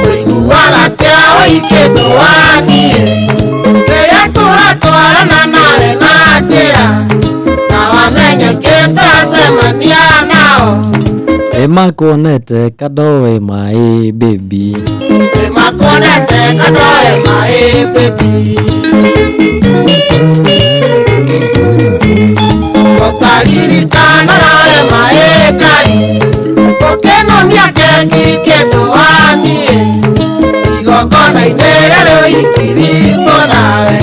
Ũiguaga atĩa ũikĩtwo wa niĩ rĩrĩa tũratwarana nawe na njĩra na wamenya ingĩ tũracemania nao? Nĩmakuonete kandoe maĩ baby. Nĩmakuonete kandoe maĩ baby. Ũtaririkana nawe maĩ ngari ũkĩnumia keki kĩndũ wa niĩ igongona-inĩ rĩa rũhiki witũ nawe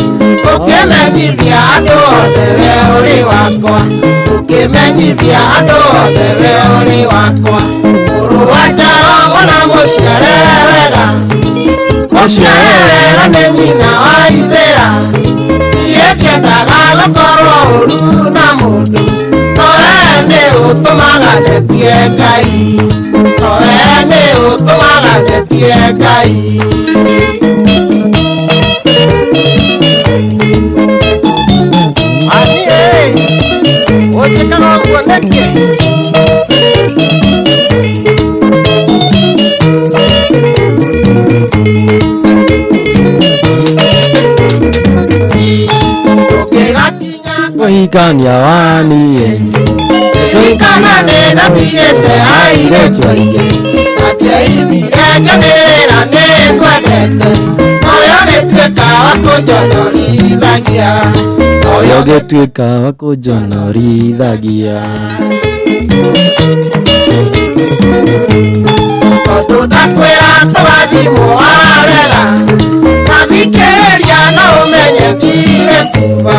ũkĩmenyithia andũ othe we ũrĩ wakwa, ũkĩmenyithia andũ othe we ũrĩ wakwa. Mũrũ wa Njaro mwana mũciare wega, mũciare wega nĩ nyina wa Ithĩra. Niĩ ndiendaga gũkorwo ũru na mũndũ, no we nĩ ũtũmaga ndetie Ngai, no we nĩ ũtũmaga ndetie Ngai. Aniĩ ũnjĩkaga ũguo nĩkĩ? Tũngĩgakinya Kũhikania wa niĩ. Ririkana nĩ ndatigĩte airĩtu aingĩ, matiaiguire ngĩanĩrĩra nĩ ngwendete, noyo gĩtuĩka wa kũnjonorithagia, Oyo gĩtuĩka wa kũnjonorithagia. Tondũ ndakwĩra tũgathimwo warega, tathikĩrĩria no ũmenye ndirĩ cuba,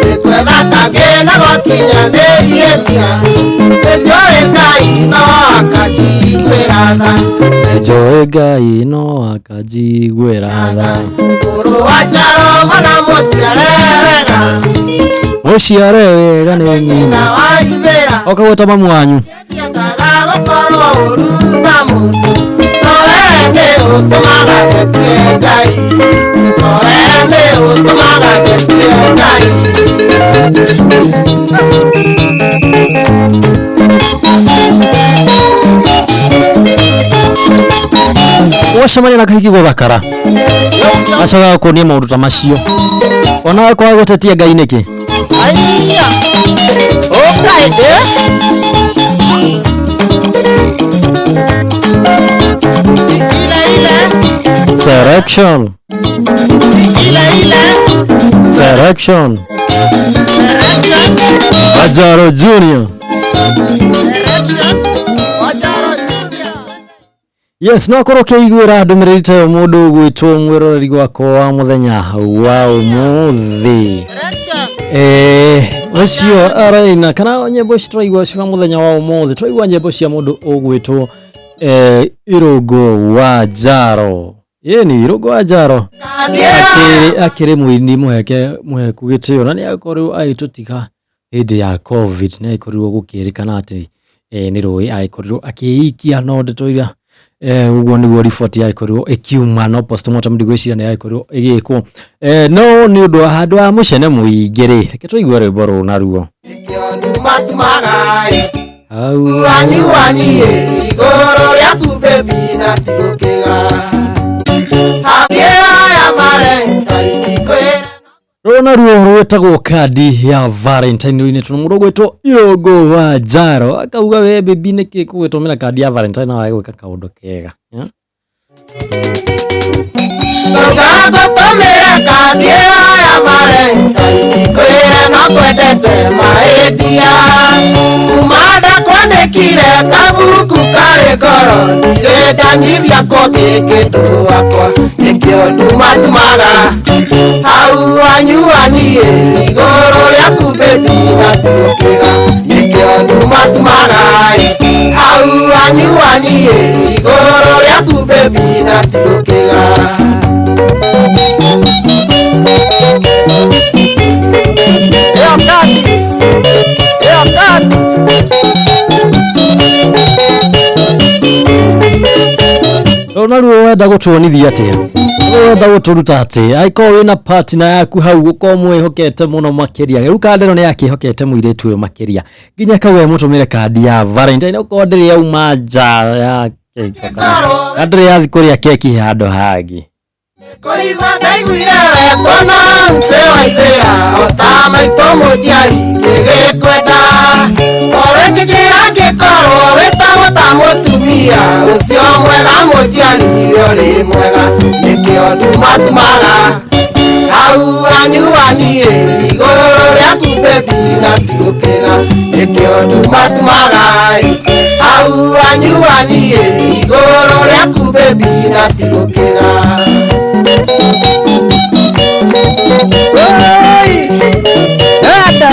nĩngwetha kangĩ na gwakinya nĩ ihĩtia, nĩnjũĩ Ngai no akanjiguĩra tha. Nĩnjũĩ Ngai no akanjiguĩra tha. Mũrũ wa Njaro mwana mũciare wega, Mũciare wega nĩ nyina nyina. wa Ithĩra. Oka gwĩta mamu wanyu. Ndiendaga gũkorwo ũru na mũndũ, no we nĩ ũtũmaga ndetie Ngai, no we nĩ ũtũmaga ndetie Ngai. Wacemania na kahiki gũthakara gacokaga gũkuonia maũndũ ta macio onawe kwaga gũtetia Ngai nĩkĩ? Aiya, ũka ĩndĩ ile ile Selection. ile ile. Selection. Selection. Wajaro Junior. Selection. Wajaro Junior. Yes, no akorwo ũkĩiguĩra ndũmĩrĩri ta ĩyo mũndũ ũgwĩtwo mwĩroreri gwakwa wa mũthenya wa ũmũthĩ. Selection. Ũcio araina kana nyĩmbo ici tũraigua cia mũthenya wa ũmũthĩ, tũraigua nyĩmbo cia mũndũ ũgwĩtwo Irũngũ wa Njaro. Ĩni Irũngũ wa Njaro akĩrĩ mũini mũheke mũheku gĩtĩo na nĩ akorirwo agĩtũtiga hĩndĩ ya COVID, nĩ agĩkorirwo gũkĩrĩkana atĩ nĩ rũĩ agĩkorirwo akĩikia, no ndeto iria ũguo nĩguo riboti yagĩkorirwo ĩkiuma, no postmortem ndigwĩciria nĩ yagĩkorirwo ĩgĩkwo, no nĩ ũndũ wa handũ wa mũcene mũingĩ rĩ, reke tũigue rwĩmbo rũrũ naruo. Nĩkĩo ndumatumaga ĩ Hau wanyuanie igũrũ rĩaku baby na ti gũkĩga hangĩra ya Valentine kwĩra. Rũrũ naruo rwĩtagwo kandi ya Valentine rũinĩtwo nĩ mũndũ ũgwĩtwo Irũngũ wa Njaro, akauga we baby nĩkĩ kũgĩtũmĩra kandi ya Valentine na wage gwĩka kaũndũ kega, eh? Ndũgagũtũmĩre kandi ĩyo ya Valentine ngwĩre no kwendete maĩndia kuma ndakwandĩkire kabuku karĩ ngoro ndirĩ ndanyithia kũngĩ kĩndũ wakwa nĩkĩo ndumatumaga hau anyuanie igũrũ rĩaku baby na tiũkĩga nĩkĩo ndumatumaga hau anyuanie igũrũ rĩaku baby na tiũkĩga. Ĩyo kandi, ĩyo kandi. Rũu naruo wenda gũtuonithia atĩa? Wenda gũtũruta atĩ angĩkorwo wĩna partner yaku hau ũkorwo mwĩhokete mũno makĩria. Rĩu kandi ĩno nĩ yakĩhokete mũirĩtu ũyũ makĩria nginya kau emũtũmĩre kandi ya Valentine okorwo ndĩrĩ yauma nja ya kĩhiko kana ndĩrĩ yathiĩ kũrĩa keki handũ hangĩ. Kũigua ndaiguire wetwo na nse waithĩra ota maitũ mũnjiari ngĩgĩkwenda korwo ĩkĩnjĩra ngĩkorwo wĩtagwo ta mũtumia ũcio mwega mũnjiari ũrĩ mwega nĩkĩo ndumatumaga hau anyuanie igũrũ rĩaku baby na tiũkĩga nĩkĩo ndumatumaga hau anyuanie igũrũ rĩaku baby na tiũkĩga. Oi! Dada!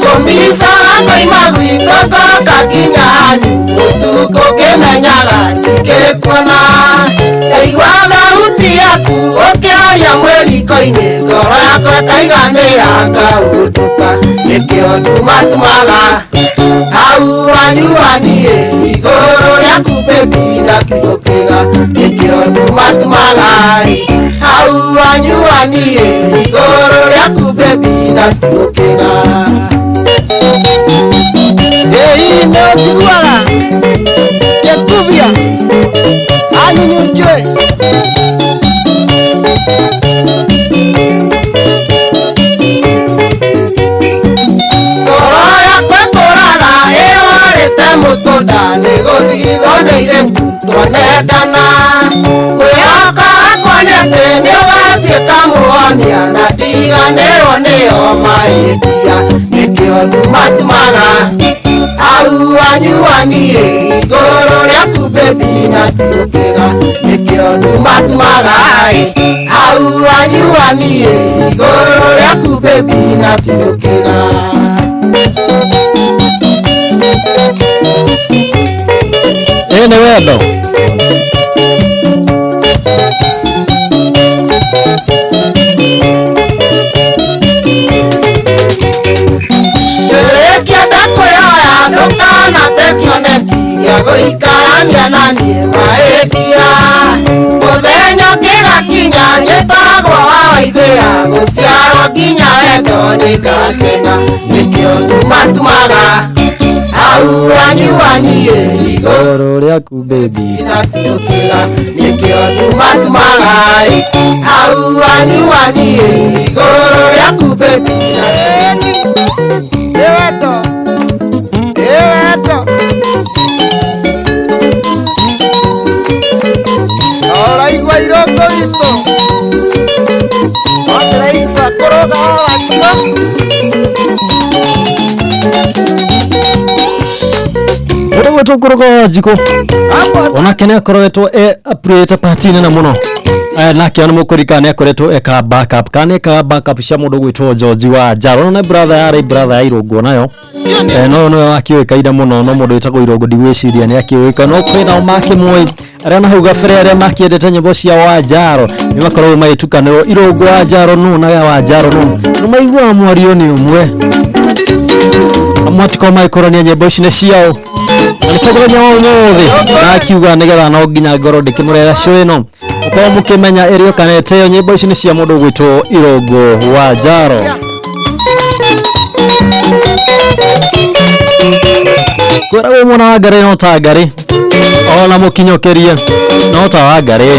Komisara koima gwitũ ngoka nginya hanyu ũtukũ ngĩmenyaga ndingĩkuona ndaigua thauti yaku ũkĩaria mwĩriko-inĩ ngoro yakwa ĩkaiganĩra ngaũndũka nĩkĩo ndumatumaga hau anyuanie igũrũ rĩaku baby na tiũkĩga nĩkĩo ndumatumaga hau anyuanie igũrũ rĩaku baby na tiũkĩga. Ĩĩ nĩ ũnjiguaga gĩkubia anyunyunjwe. Ngoro yakwa ĩkũraga ĩrwarĩte mũtũnda nĩ gũthigithwo nĩ airĩtu twanendana ngwĩhoka akwa nĩ atĩ nĩ ũgatuĩka mũhonia na ndiganĩrwo nĩyo maĩndia nĩkĩo ndumatumaga hau anyuanie igũrũ rĩaku baby na tiũkĩga nĩkĩo ndumatumaga hau anyuanie igũrũ rĩaku baby na tiũkĩga. Ĩĩ nĩ wendo. Ngĩrĩkia ndakwĩhoya ndũkanate kĩoneki gĩa gũikarania na niĩ maĩndia mũthenya ũkĩgakinya njĩtagwo wa waithĩra gũciarwo nginya wendo nĩngakena nĩkĩo ndumatumaga hau anyuanie igũrũ Igũrũ rĩaku baby. na tiũkĩga nĩkĩo ndumatumaga hau anyuanie igũrũ rĩaku baby. Ĩ wendo, ĩ wendo. Ũraigua irũngũ witũ no ndĩraigua kũrũga wa Mũndũ gwĩtwo Kũrũga wa Wanjikũ onake nĩ akoretwo e apurĩte pati nene mũno. Nake ona mũkũririkana nĩ akoretwo eka backup kana ekaga backup cia mũndũ gwĩtwo George wa Njaro. Ona brother yarĩ brother ya Irũngũ nayo. No nĩwe wakĩũĩkaine mũno no mũndũ wĩtagwo Irũngũ ndigwĩciria nĩ akĩũĩka no kwĩnao makĩmũĩ arĩa na hau gabere arĩa makĩendete nyĩmbo cia Wanjaro nĩ makoragwo magĩtukanĩrwo Irũngũ wa Njaro nũ na Wanjaro nũ nĩ maiguaga mwario nĩ ũmwe amwe atikorwo magĩkorania nyĩmbo ici nĩ ciao na nĩkĩo mũthenya wa ũmũthĩ ndakiuga nĩgetha no nginya ngorwo ndĩkĩmũrehera show ĩno mũkorwo mũkĩmenya ĩrĩo kana ĩteo nyĩmbo ici nĩ cia mũndũ ũgwĩtwo Irũngũ wa Njaro. Kwĩragwo mwana wa Ngarĩ no ta Ngarĩ ona mũkinyũkĩrie no ta wa Ngarĩ.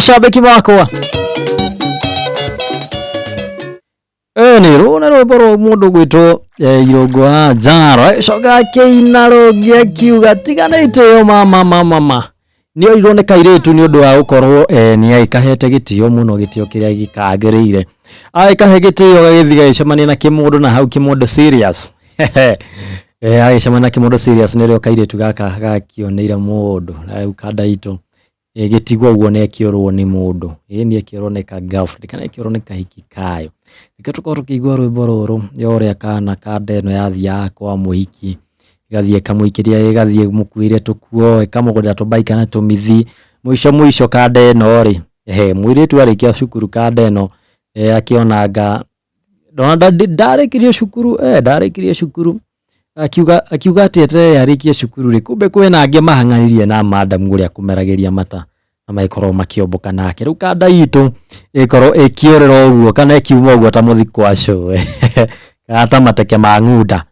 Mashabiki makwa. Nĩ rũũ nĩ rwĩmbo rwa mũndũ gwĩtwo Irũngũ wa Njaro agĩcoka akĩina rũngĩ akiuga tiga nĩ itĩo mama mama mama. Nĩ orirwo nĩ kairĩtu nĩ ũndũ wa gũkorwo nĩ agĩkahete gĩtĩo mũno, gĩtĩo kĩrĩa gĩkagĩrĩire. Agĩkahe gĩtĩo gagĩthiĩ gagĩcemania na kĩmũndũ na hau kĩmũndũ serious. Agĩcemania na kĩmũndũ serious nĩrĩo kairĩtu gaka gakĩoneire mũndũ na rĩu kanda itũ ĩgĩtigwo ũguo nĩ ĩkĩũrwo nĩ mũndũ. Ĩĩ nĩ ĩkĩũrwo nĩ ka girlfriend kana ĩkĩũrwo nĩ kahiki kayo. Reke tũkorwo tũkĩigua rwĩmbo rũrũ ya ũrĩa kana kanda ĩno yathiaga kwa mũhiki, ĩgathiĩ ĩkamũikĩria, ĩgathiĩ ĩmũkuĩire tũkuo, ĩkamũgũrĩra tũbaika na tũmithi. Mũico mũico kanda ĩno rĩ, mũirĩtu arĩkia cukuru kanda ĩno akĩona anga ndona ndarĩkirie cukuru, ndarĩkirie cukuru akiuga atĩ eterere arĩkie cukuru rĩ, kumbe kwĩna angĩ mahang'anirie na madam ũrĩa kũmeragĩria mata na magĩkorwo makĩombũka nake. Rĩu kanda itũ ĩkorwo ĩkĩũrĩra ũguo kana ĩkiuma ũguo ta mũthikũ wa cũwe kana ta mateke ma ng'unda.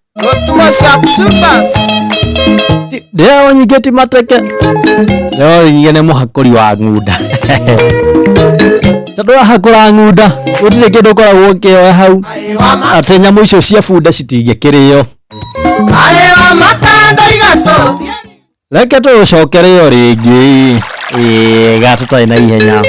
Ndĩreo nyingĩ ti mateke, ndĩreo nyingĩ nĩ mũhakũri wa ng'unda. Tondũ wahakũra ng'unda gũtirĩ kĩndũ ũkoragwo ũkĩoya hau atĩ nyamũ icio cia bunda citingĩkĩrĩo. Reke tũcokere o rĩngĩ ĩga tũtarĩ na ihenya.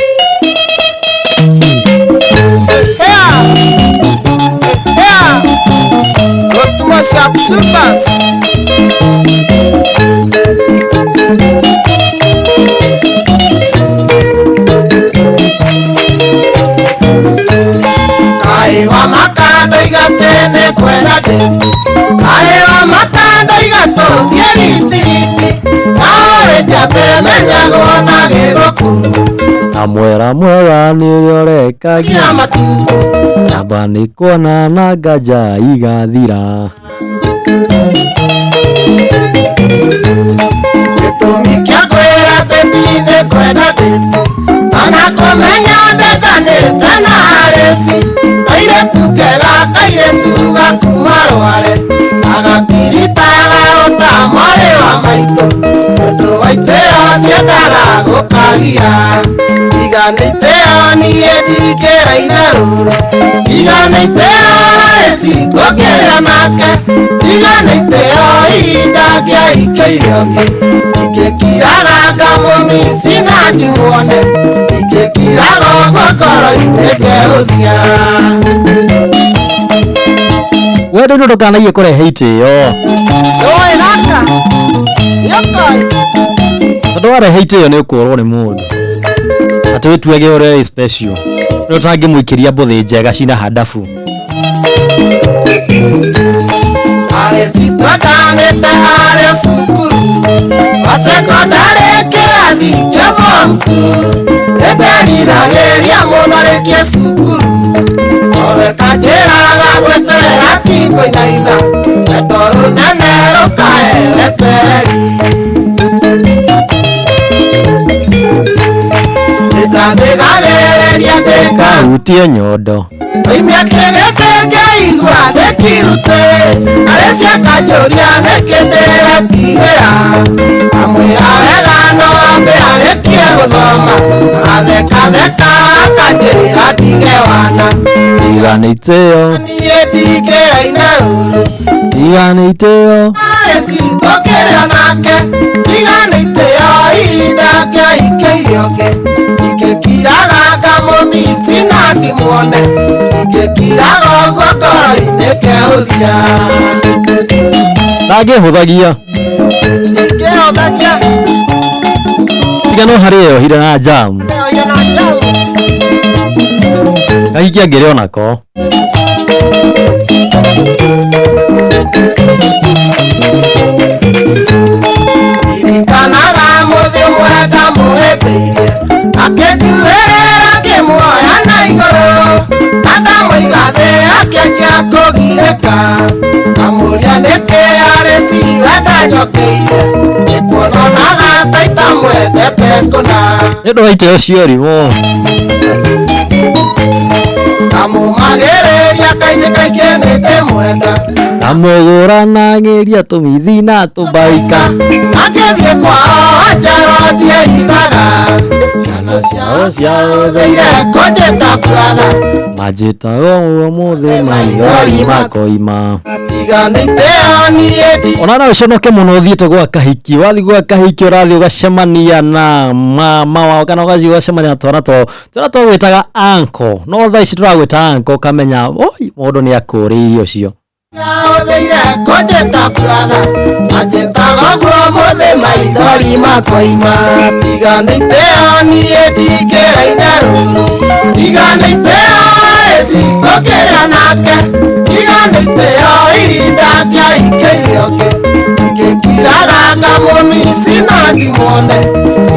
Kaĩ wa makandoiga tene kwenda ndĩ, kaĩ wa makandoiga tũthiĩ ritiriti, nawe njambe menyagwo na gĩthũkũ. Na mwera mwega nĩ ũrĩa ũrekagia Nginya matukũ. Namba nĩ kuona na nganja igathira. Gĩtũmi kĩa kwĩra baby nĩ kwenda ndĩ, kana kũmenya ndendanĩte na Arĩci. Kairĩtu kega, kairĩtu gakuma Rware, gagatiritaga ota mwarĩ wa maitũ. Ũndũ wa itĩo ndiendaga gũkagia, tiga nĩ itĩo niĩ ndingĩraina rũrũ. Tiga nĩ itĩo Arĩci tũkĩrĩa nake, tiga nĩ itĩo ihinda ngĩahikĩire ũngĩ. Ingĩkiraga ngamũmici na ndĩmuone, ingĩkiraga ũguo ngoro-inĩ ngeũthia. Wendo nĩ ndũkanaiye kũrehe itĩo. Oi gaka, nĩũkoĩ. Tondũ warehe itĩo nĩ ũkũrwo nĩ mũndũ. Atĩ wĩtuage ũrĩa wĩ special. Ũrĩa ũtangĩmũikĩria mbũthĩ njega cina handabu. Arĩci twendanĩte harĩa cukuru, wa cekondarĩ kĩrathi kĩa form two. Nĩnderiragĩria mũno rĩkie cukuru, nowe kanjĩraga gweterera ti kũinaina, rwendo rũnene rũkahe wetereri. Nĩndathĩgagĩrĩria ndĩka Kahutie nyondo. Oimia kĩgĩtĩ ngĩigua ndĩkirute, Arĩci akanjũria nĩkĩ ndĩretigĩra. Amwĩra wega no ambe arĩkie gũthoma, agathekatheka akanjĩra ndige wana. Tiga nĩ itĩo, Niĩ ndingĩraina rũrũ, tiga nĩ itĩo. Arĩci tũkĩrĩa nake, tiga nĩ itĩo ihinda ngĩahikĩire ũngĩ. Ingĩkiraga ngamũmici na ndĩmuone, ingĩkiraga ũguo ngoro-inĩ ngeũthia. Ndangĩhũthagia. Ingĩhũthagia. Tiga no harĩa yohire na njamu. Yohire na njamu. Kahiki angĩrĩ onako. Ririkanaga mũthĩ ũmwe ndamũhĩmbĩirie, akĩnjuĩrĩra ngĩmuoya na igũrũ, na ndamũiga thĩ akĩanjia kũgirĩka. Ngamũria nĩkĩ Arĩci we ndanyokeirie, nĩkuononaga ta itamwendete kũna. Nĩ ũndũ wa itĩo cia ũrimũ. Ngamũmagĩrĩria kaingĩ kaingĩ nĩndĩmwenda. Amũgũranagĩria tũmithi na tũbaika. Akĩthiĩ kwao Anjaro ndiehithaga. Ciana ciao ciaũthĩire kũnjĩta brother. Manjĩtaga ũmũthĩ maithori makoima. Tiganĩte niĩ ndi Ona no ũconoke mũno ũthiĩte gwa kahiki, wathiĩ gwa kahiki ũrathiĩ ũgacemania na mama wao kana ũgathiĩ ũgacemania na twana twao, twana twagwĩtaga uncle, no thaa ici tũragwĩta uncle ũkamenya oi mũndũ nĩ akũrĩirie ũcio. Ciaũthĩire kũnjĩta brother. Manjĩtaga ũguo ũmũthĩ maithori makoima. Tiganĩte niĩ ndingĩraina rũrũ. Tiganĩte rĩciko kĩrĩa nake. Tiganĩte ihinda kĩaikĩire ũngĩ. Ingĩkiraga ngamũmici na ndimwone.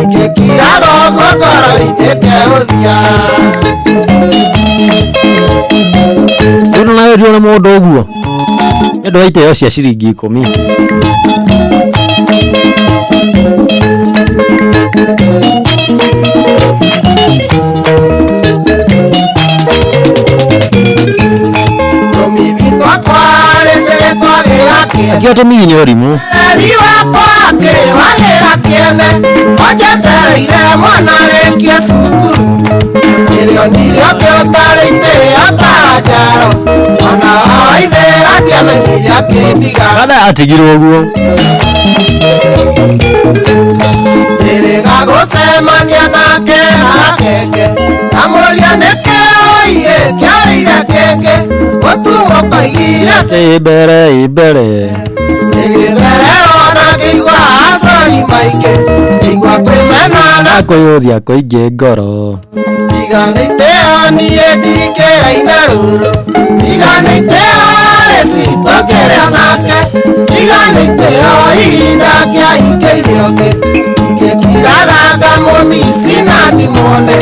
Ingĩkiraga ũguo ngoro-inĩ keũthia. Rĩu nawe ndũrona mũndũ ũguo nĩ ũndũ wa iteo cia ciringi 10. Tũmithi twakwa rĩcĩ twagĩra kĩene. Akĩo tũmithi nĩ ũrimũ. Eri wakwa akĩwagĩra kĩene. Onjetereire mwana arĩkie cukuru. Nĩrĩo nirio ũtarĩ itĩo ta njaro. Ona waithĩra ndiamenyire akĩndiga. Kana atigirwo ũguo. Njĩrĩga gũcemania nake na kenge. Ndamũria nĩkĩ oiĩ kĩarĩire kĩngĩ. Gũtumwo koigire Atĩ mbere mbere. Gĩgĩtherero na ngĩigua acori maingĩ. Ngĩigua kwĩmena na Akwĩyũria kũingĩ ngoro. Tiganĩte niĩ ndingĩraina rũrũ. Tiganĩte rĩcito kĩrĩa nake. Tiganĩte ihinda kĩaikĩire ũngĩ. Ingĩkiraga ngamũmici na ndimwone.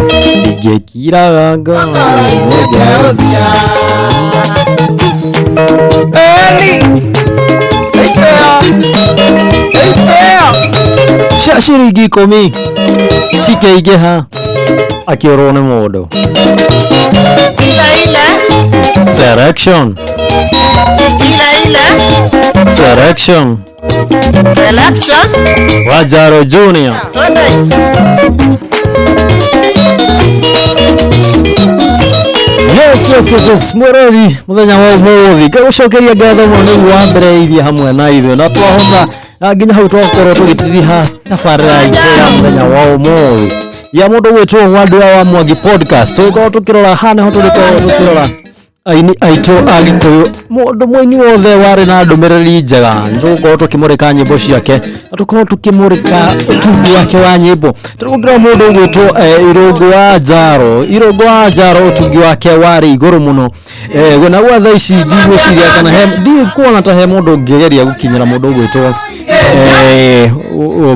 Ingĩkiraga ngoro. Ngoro-inĩ keũthia. Eli, itĩo, itĩo. Cia ciringi 10 cikĩingĩha akĩũrwo nĩ mũndũ. Ile ile, Selection, ile ile, selection. selection. Wajaro Junior. Twende. Yes, yes, yes, yes. Mwĩrori mũthenya wa ũmũthĩ ngagũcokeria ngatho mũno nĩguo wambĩrĩirie hamwe na ithuĩ na twahota na nginya hau twakorwo tũgĩtiriha tabarĩra itũ ya mũthenya wa ũmũthĩ ya mũndũ gwĩtwo Wandua wa Mwangi podcast. Tũgũkorwo tũkĩrora haha nĩho tũrĩkorwo tũkĩrora aini aitũ a Gĩkũyũ, mũndũ mũini wothe warĩ na ndũmĩrĩri njega nĩtũgũkorwo tũkĩmũrĩka nyĩmbo ciake na tũkorwo tũkĩmũrĩka ũtungi wake wa nyĩmbo. Tũgũkĩrora mũndũ ũgwĩtwo Irũngũ wa Njaro. Irũngũ wa Njaro ũtungi wake warĩ igũrũ mũno. Na gwa thaa ici ndigwĩciria kana he ndikuona ta he mũndũ ũngĩgeria gũkinyĩra mũndũ ũgwĩtwo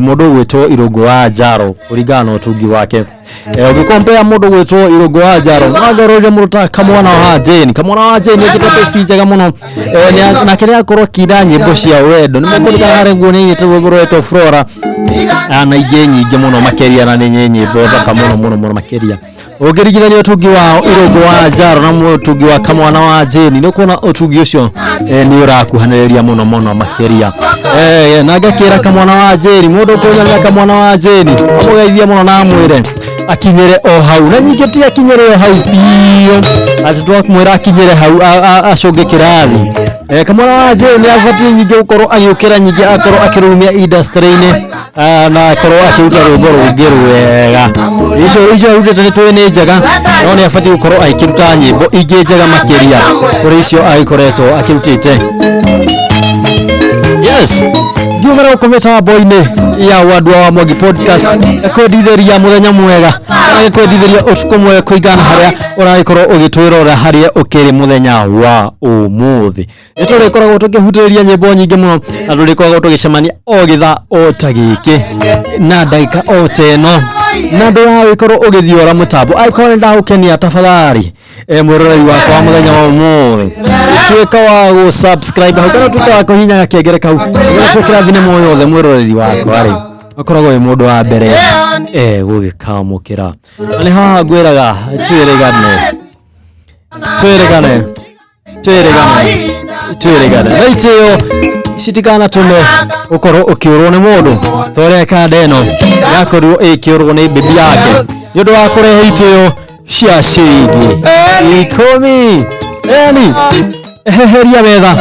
mũndũ ũgwĩtwo Irũngũ wa Njaro kũringana na ũtungi wake. Ũgĩkompea mũndũ gwĩtwo Irũngũ wa Njaro no mũndũ ta Kamwana wa Jane. Kamwana wa Jane nĩekĩte peci njega mũno. Nake nĩakorwo akĩina nyĩmbo cia wendo. Nĩ mũkũririkana harĩ nguo nĩainĩte rwĩmbo rwetwo Flora na ingĩ nyingĩ mũno makĩria na nĩ nyĩmbo thaka mũno mũno mũno makĩria. Ũngĩringithania ũtungi wa Irũngũ wa Njaro na ũtungi wa Kamwana wa Jane nĩ ũkuona ũtungi ũcio nĩ ũrakuhanĩrĩria mũno mũno makĩria. Na ngakĩra Kamwana wa Jane, mũndũ ũkũnyana na Kamwana wa Jane amũgeithie mũno na amwĩre akinyĩre o hau, na ningĩ ti akinyĩre o hau biũ atĩ twamwĩra akinyĩre hau acũnge kĩrathi. Kamwana wa Jane nĩ abatiĩ ningĩ gũkorwo agĩũkĩra nyingĩ akorwo akĩrũmia industry-inĩ na akorwo akĩruta rwĩmbo rũngĩ rwega. Icio arutĩte nĩ tũĩ nĩ njega, no nĩ abatiĩ gũkorwo agĩkĩruta nyĩmbo ingĩ njega makĩria kũrĩ icio agĩkoretwo akĩrutĩte. Yes, ngiumĩra gũkũ mĩtambo-inĩ ya Wandua wa Mwangi podcast kwendithĩria mũthenya mwega na kwendithĩria ũtukũ mwega kũringana na harĩa ũragĩkorwo ũgĩtwĩrora harĩa ũkĩrĩ mũthenya wa ũmũthĩ. Nĩ tũrĩkoragwo tũkĩhutĩrĩria nyĩmbo nyingĩ mũno na tũrĩkoragwo tũgĩcemania o gĩthaa o ta gĩkĩ na ndagĩka o ta ĩno, na ndũgagĩkorwo ũgĩthiora mũtambo angĩkorwo nĩ ndagũkenia tafadhali. Mwĩroreri wakwa wa mũthenya wa ũmũthĩ tuĩka wa gũ subscribe hau kana tuĩka wa kũhihinya gakengere kau nĩgetha twĩkĩra thinema o yothe mwĩroreri wakwa rĩ akoragwo wĩ mũndũ wa mbere gũgĩkamũkĩra. Na nĩ haha ngwĩraga twĩrĩgane twĩrĩgane twĩrĩgane twĩrĩgane na itĩo Citikanatũme ũkorwo ũkĩũrwo nĩ mũndũ ta ũrĩa kanda ĩno yakorirwo ĩkĩũrwo nĩ bibi yake nĩ ũndũ wa kũrehe itĩo cia ciringi 10. Yani eheria metha,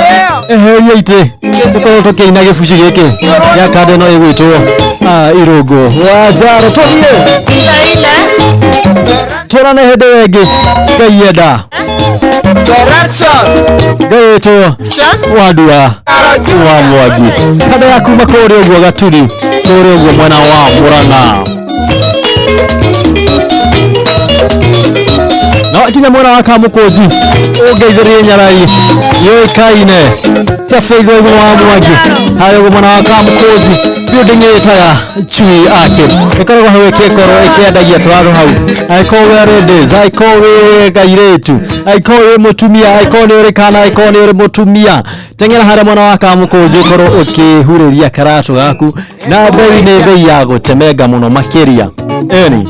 eheria itĩ, tũkorwo tũkĩina gĩbuci gĩkĩ gĩa kanda ĩno ĩgwĩtwo Irũngũ wa Njaro. Tũthiĩ tuonane hĩndĩ ĩyo ĩngĩ Ngai enda. Ngai wĩtwo Wandua wa Mwangi, kanda ya kuma kũrĩa ũguo Gaturi, kũrĩa ũguo mwena wa Murang'a na wakinya mwena wa Kamũkũnji ũngeithĩrie nyarai yũĩkaine ta Faith Waigũ wa Mwangi harĩa ũguo mwena wa Kamũkũnji, building ĩtaga Chui ake ĩkoragwo hau ĩkĩkorwo ĩkĩendagia tũratũ hau. Angĩkorwo wĩ ladies, angĩkorwo wĩ kairĩtu, angĩkorwo wĩ mũtumia, angĩkorwo nĩ ũrĩ kana, angĩkorwo nĩ ũrĩ mũtumia, teng'era harĩa mwena wa Kamũkũnji ũkorwo ũkĩhurĩria karatũ gaku na bei nĩ bei ya gũtemenga mũno makĩria. Ĩni.